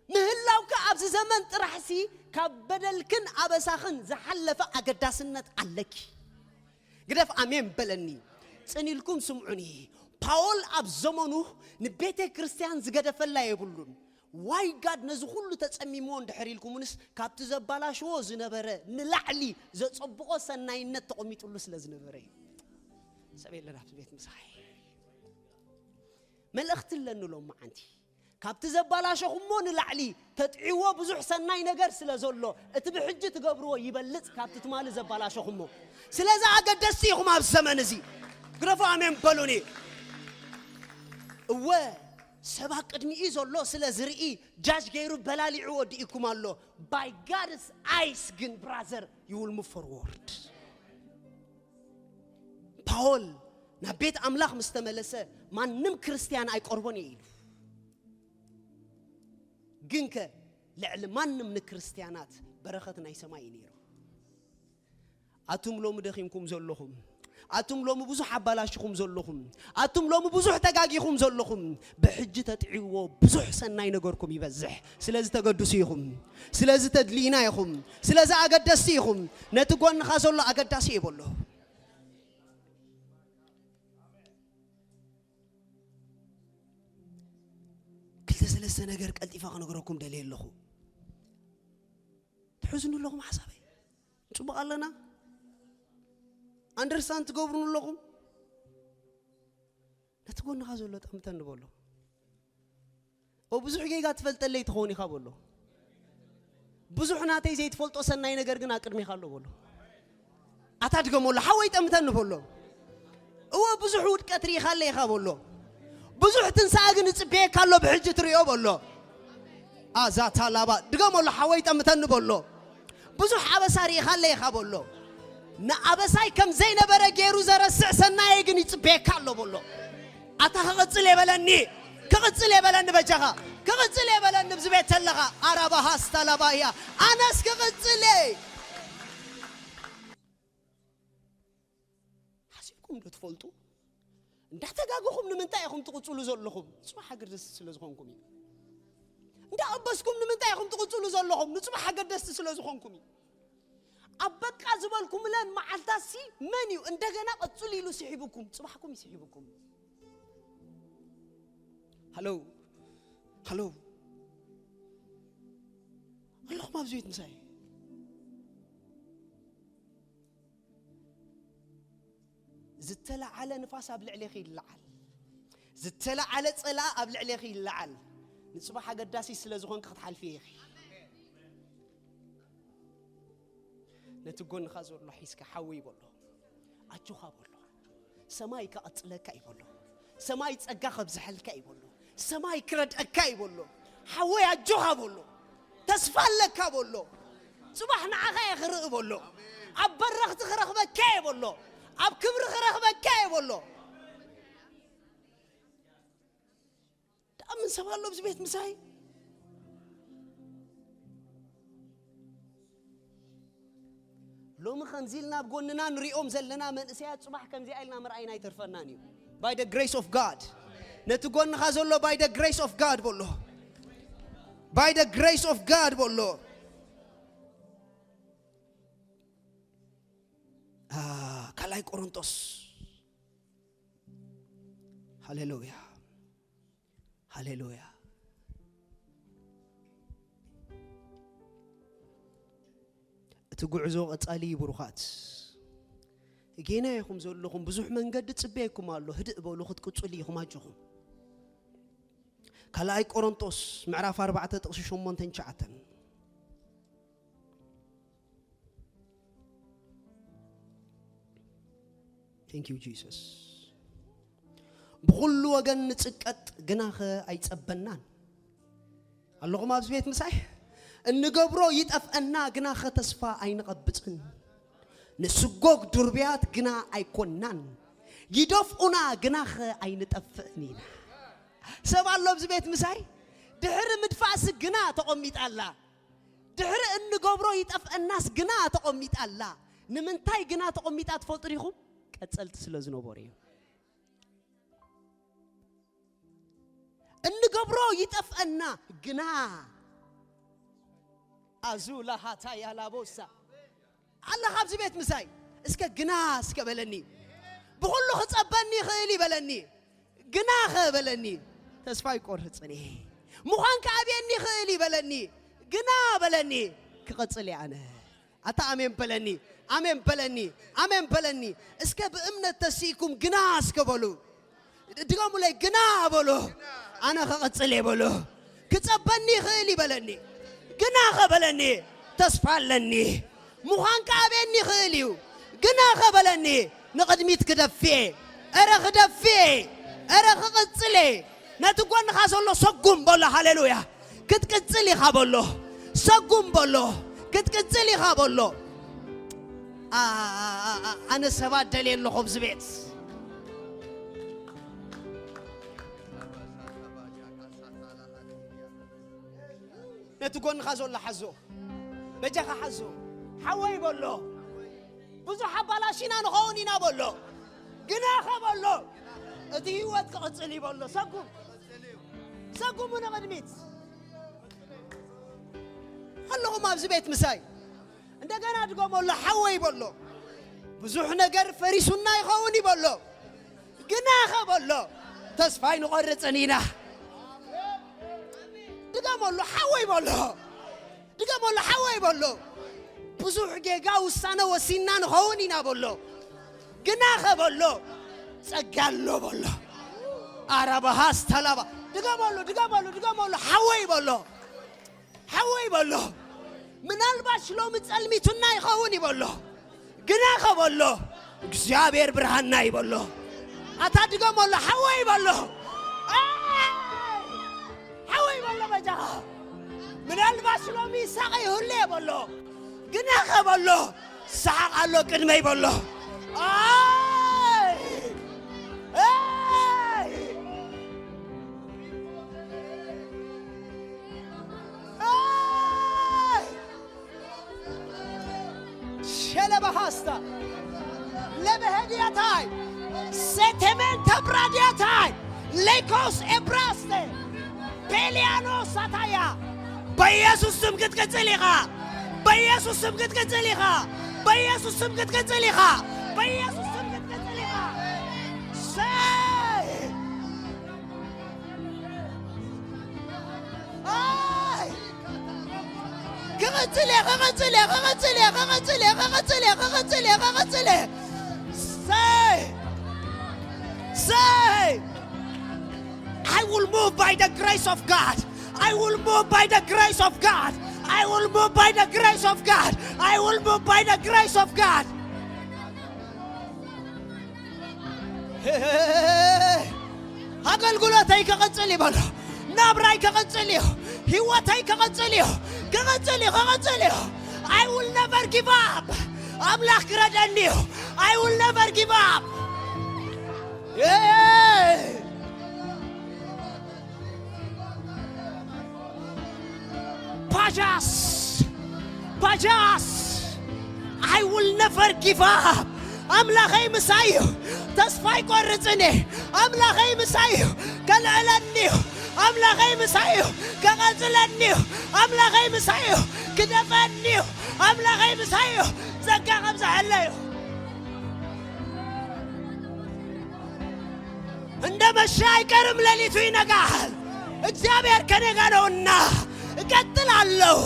ምህላውካ ኣብዚ ዘመን ጥራሕሲ ካብ በደልክን ኣበሳኽን ዝሓለፈ ኣገዳስነት ኣለኪ። ግደፍ ኣሜን በለኒ። ጽን ኢልኩም ስምዑኒ። ፓውል ኣብ ዘመኑ ንቤተ ክርስቲያን ዝገደፈላ የብሉን። ዋይ ጋድ ነዚ ኩሉ ተጸሚምዎ እንድሕር ኢልኩምንስ ካብቲ ዘባላሽዎ ዝነበረ ንላዕሊ ዘጸብቆ ሰናይነት ተቐሚጥሉ ስለ ዝነበረ እዩ። ሰብ የለን ኣብዚ ቤት ምሳይ። መልእኽቲ ኣለኒ ሎም መዓንቲ። ካብቲ ዘባላሸኹሞ ንላዕሊ ተጥዕዎ ብዙሕ ሰናይ ነገር ስለ ዘሎ፣ እቲ ብሕጂ ትገብርዎ ይበልጽ ካብቲ ትማሊ ዘባላሸኹሞ። ስለዚ ኣገደስቲ ኢኹም ኣብ ዘመን እዚ። ግረፎ ኣሜን በሉኒ። እወ፣ ሰብ ኣብ ቅድሚኡ ዘሎ ስለ ዝርኢ ጃጅ ገይሩ በላሊዑ ወዲእኩም ኣሎ። ባይ ጋድስ ኣይስ ግን ብራዘር you will move forward። ፓውል ናብ ቤት ኣምላኽ ምስ ተመለሰ ማንም ክርስትያን ኣይቆርቦን እየ ኢሉ። ግንከ ልዕሊ ማንም ንክርስትያናት በረኸት ናይ ሰማይ እዩ ነይሩ። ኣቱም ሎሚ ደኺምኩም ዘለኹም፣ ኣቱም ሎሚ ብዙሕ ኣባላሽኹም ዘለኹም፣ ኣቱም ሎሚ ብዙሕ ተጋጊኹም ዘለኹም፣ ብሕጂ ተጥዕዎ ብዙሕ ሰናይ ነገርኩም ይበዝሕ። ስለዚ ተገድሱ ኢኹም፣ ስለዚ ተድልይና ኢኹም፣ ስለዚ ኣገደስቲ ኢኹም። ነቲ ጎንኻ ዘሎ ኣገዳሲ እየ በሎ። ክልተ ሰለስተ ነገር ቀልጢፈ ክነግረኩም ደልየ ኣለኹ። ትሕዙኒ ኣለኹም ሓሳበይ? ጽቡቕ ኣለና? ኣንደርስታንድ ትገብሩኒ ኣለኹም? ነቲ ጎንኻ ዘሎ ጠምተኒ በሎ። ኦ፣ ብዙሕ ጌጋ ትፈልጠለይ ትኸውን ኢኻ በሎ። ብዙሕ ናተይ ዘይትፈልጦ ሰናይ ነገር ግን ኣብ ቅድሜኻ ኣሎ በሎ። ኣታ ድገመሉ፣ ሓወይ ጠምተኒ በሎ። እወ፣ ብዙሕ ውድቀት ርኢኻለይ ኢኻ በሎ። ብዙሕ ትንሳኣ ግን እጽበየካ ኣሎ ብሕጂ ትሪኦ በሎ። ኣዛ ታላባ፣ ድገመሉ፣ ሓወይ ጠምተኒ በሎ። ብዙሕ ኣበሳ ርኢኻለይ ኢኻ በሎ። ንኣበሳይ ከም ዘይነበረ ገይሩ ዘረስዕ ሰናየ ግን ይጽበየካ ኣሎ በሎ። ኣታ ክቕጽል የበለኒ፣ ክቕጽል የበለኒ በጃኻ፣ ክቕጽል የበለኒ ብዚ ቤት ዘለኻ። ኣራባሃ ስታላባያ፣ ኣነስ ክቕጽል እየ። ሓሲብኩም ዶ ትፈልጡ? እንዳተጋገኹም ንምንታይ ኢኹም ትቕጽሉ ዘለኹም? ንጽባሕ ኣገደስቲ ስለ ዝኾንኩም እዩ። እንዳቐበስኩም ንምንታይ ኢኹም ትቕጽሉ ዘለኹም? ንጽባሕ ኣገደስቲ ስለ ዝኾንኩም እዩ። ኣብ በቃ ዝበልኩምለን መዓልታሲ መን እዩ እንደገና ቀጽሉ ኢሉ ስሒብኩም? ጽባሕኩም እዩ ስሒብኩም። ሃሎ፣ ሃሎ፣ ኣለኹም ኣብዚ ቤት ምሳይ? ዝተለዓለ ንፋስ ኣብ ልዕሌኺ ይለዓል። ዝተለዓለ ጸላእ ኣብ ልዕሌኺ ይለዓል። ንጽባሕ ኣገዳሲ ስለ ዝኾንኪ ክትሓልፊ ኢኺ። ነቲ ጎንኻ ዘሎ ሒዝካ ሓወይ በሎ፣ ኣጆኻ በሎ፣ ሰማይ ከቐጽለካ እዩ በሎ፣ ሰማይ ጸጋ ከብዝሐልካ እዩ በሎ፣ ሰማይ ክረድአካ እዩ በሎ። ሓወይ ኣጆኻ በሎ፣ ተስፋ ኣለካ በሎ፣ ጽባሕ ንዓኻ እየ ክርኢ በሎ፣ ኣብ በረኽቲ ክረኽበካ እየ በሎ፣ ኣብ ክብሪ ክረኽበካ እየ በሎ። ደኣ ምን ሰብ ኣሎ ኣብዚ ቤት ምሳይ? ሎሚ ከምዚ ኢልና ኣብ ጎንና ንሪኦም ዘለና መንእሰያት ጽባሕ ከምዚኣ ኢልና ምርኣይና ኣይተርፈናን እዩ። By the grace of God። ነቲ ጎንኻ ዘሎ by the grace of God በሎ። By the grace of God በሎ። አ፣ ካልኣይ ቆሮንጦስ። ሃሌሉያ፣ ሃሌሉያ። እቲ ጉዕዞ ቀጻሊ እዩ ብሩኻት። ጌና ኢኹም ዘለኹም፣ ብዙሕ መንገዲ ጽበየኩም ኣሎ። ህድእ በሉ፣ ክትቅጽሉ ኢኹም፣ ኣጆኹም። ካልኣይ ቆሮንጦስ ምዕራፍ ኣርባዕተ ጥቕሲ ሸሞንተን ትሽዓተን። Thank you Jesus። ብኹሉ ወገን ንጽቀጥ ግናኸ ኣይጸበናን። ኣለኹም ኣብዚ ቤት ምሳይ? እንገብሮ ይጠፍአና ግናኸ ተስፋ ኣይንቐብጽን። ንስጎግ ዱርብያት ግና ኣይኮናን። ይደፍኡና ግናኸ ኣይንጠፍእን ኢና። ሰብ ኣሎ ኣብዚ ቤት ምሳይ? ድሕሪ ምድፋእሲ ግና ተቐሚጣ ኣላ። ድሕሪ እንገብሮ ይጠፍአናስ ግና ተቐሚጣ ኣላ። ንምንታይ ግና ተቐሚጣ ትፈልጡ ዲኹም? ቀጸልቲ ስለ ዝነበሩ እዩ። እንገብሮ ይጠፍአና ግና ኣዙ ላሃታ ያላቦሳ ኣላ ካብዚ ቤት ምሳይ እስከ ግና እስከ በለኒ። ብኹሉ ክጸበኒ ይኽእል ይበለኒ። ግና ኸ በለኒ። ተስፋ ይቆርጽን እየ። ምዃን ከኣብየኒ ይኽእል ይበለኒ። ግና በለኒ። ክቐጽል እየ ኣነ። ኣታ ኣሜን በለኒ። ኣሜን በለኒ። ኣሜን በለኒ። እስከ ብእምነት ተሲእኩም ግና እስከ በሉ። ድገሙለይ፣ ግና በሉ። ኣነ ክቕጽል እየ በሉ። ክጸበኒ ይኽእል ይበለኒ። ግና ኸ በለኒ። ተስፋ ኣለኒ። ምዃን ከኣብየኒ ይኽእል እዩ። ግና ኸ በለኒ። ንቕድሚት ክደፍእ እየ። እረ ክደፍእ እየ። እረ ክቕጽል እየ። ነቲ ጎንኻ ዘሎ ሰጉም በሎ። ሃሌሉያ። ክትቅጽል ኢኻ በሎ። ሰጉም በሎ። ክትቅጽል ኢኻ በሎ። ኣ-፣ ኣ-፣ ኣ-፣ ኣ-፣ ኣነ ሰባት ደልየ ኣለኹ ኣብዚ ቤት። ነቲ ጎንኻ ዘሎ ሓዞ። በጃኻ ሓዞ። ሓወይ በሎ። ብዙሕ ኣባላሽና ንኸውን ኢና በሎ። ግናኸ በሎ። እቲ ህይወት ክቕጽል እዩ በሎ። ሰጉም። ሰጉሙ ንቕድሚት። ኣለኹም ኣብዚ ቤት ምሳይ። እንደገና ድገመሉ፣ ሓወይ በሎ። ብዙሕ ነገር ፈሪሱና ይኸውን እዩ በሎ። ግናኸ በሎ። ተስፋ ኣይንቖርጽን ኢና። ድገመሉ፣ ሓወይ በሎ። ድገመሉ፣ ሓወይ በሎ። ብዙሕ ጌጋ ውሳነ ወሲንና ንኸውን ኢና በሎ። ግናኸ በሎ። ጸጋ ኣሎ በሎ። ኣራባሃስ ተላባ። ድገመሉ፣ ድገመሉ፣ ድገመሉ፣ ሓወይ በሎ። ሓወይ በሎ። ምናልባሽ ሎሚ ጸልሚቱና ይኸውን ይበሎ። ግናኸ በሎ። እግዚኣብሔር ብርሃንና ይበሎ። ኣታ ድገመሉ፣ ሓወይ በሎ። ኣይ! ሓወይ በሎ በጃኻ። ምናልባሽ ሎሚ ይሳቐ ይህሉ እየ በሎ። ግናኸ በሎ። ሰሓቕ ኣሎ ቅድመይ በሎ። ኣይ! ኣይ! ኣይ! ሸለባሃስታ ለበሄድያታይ ሴቴሜንተ ብራድያታይ ሌኮስ ኤብራስቴ ፔሊያኖስ ኣታያ በኢየሱስ ስም ክትቅጽል ኢኻ። በኢየሱስ ስም ክትቅጽል ኢኻ። በኢየሱስ ስም ክትቅጽል ኢኻ። በኢየሱስ ስም ክትቅጽል ኢኻ። ሰይ! ኣይ! ክቕጽል እየ፣ ክቕጽል እየ፣ ክቕጽል እየ፣ ክቕጽል እየ፣ ክቕጽል እየ፣ ክቕጽል እየ፣ ክቕጽል እየ። ሰይ! ሰይ! I will move by the grace of God. I will move by the grace of God. I will move by the grace of God. I will move by the grace of God. ኣገልግሎተይ ክቕጽል ይበሎ። ናብራይ ክቕጽል እዩ። ህይወተይ ክቕጽል እዩ። ክቕጽል እዩ። ክቕጽል እዩ። I will never give up. ኣምላኽ ክረደኒ እዩ። I will never give up. Hey! ፓጃስ፣ ፓጃስ፣ I will never give up. ኣምላኸይ ምሳይ እዩ። ተስፋ ኣይቆርጽን እየ። ኣምላኸይ ምሳይ እዩ። ከልዕለኒ እዩ። ኣምላኸይ ምሳይ እዩ። ከቐጽለኒ እዩ። ኣምላኸይ ምሳይ እዩ። ክደፈኒ እዩ። ኣምላኸይ ምሳይ እዩ። ጸጋ ከብዝሐለይ እዩ። እንደ መሸ አይቀርም፣ ሌሊቱ ይነጋል። እግዚአብሔር ከኔ ጋር ነውና እቀጥላለሁ።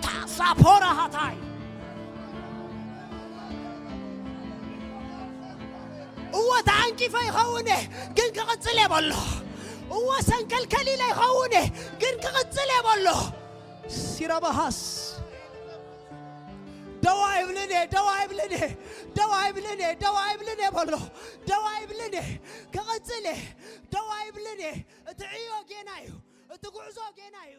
ታሳፖራ ሃታይ እወ ተዓንቂፈ ይኸውን እየ፣ ግን ክቕጽል እየ በሎ። እወ ሰንከልከል ኢለ ይኸውን እየ፣ ግን ክቕጽል እየ በሎ። ሲራባሃስ ደዋ ይብልን እየ፣ ደዋ ይብልን እየ፣ ደዋ ኣይብልን እየ፣ ደው ኣይብልን እየ በሎ። ደው ኣይብልን እየ፣ ክቕጽል እየ። ደው ኣይብልን እየ። እቲ ዕዮ ጌና እዩ፣ እቲ ጉዕዞ ጌና እዩ።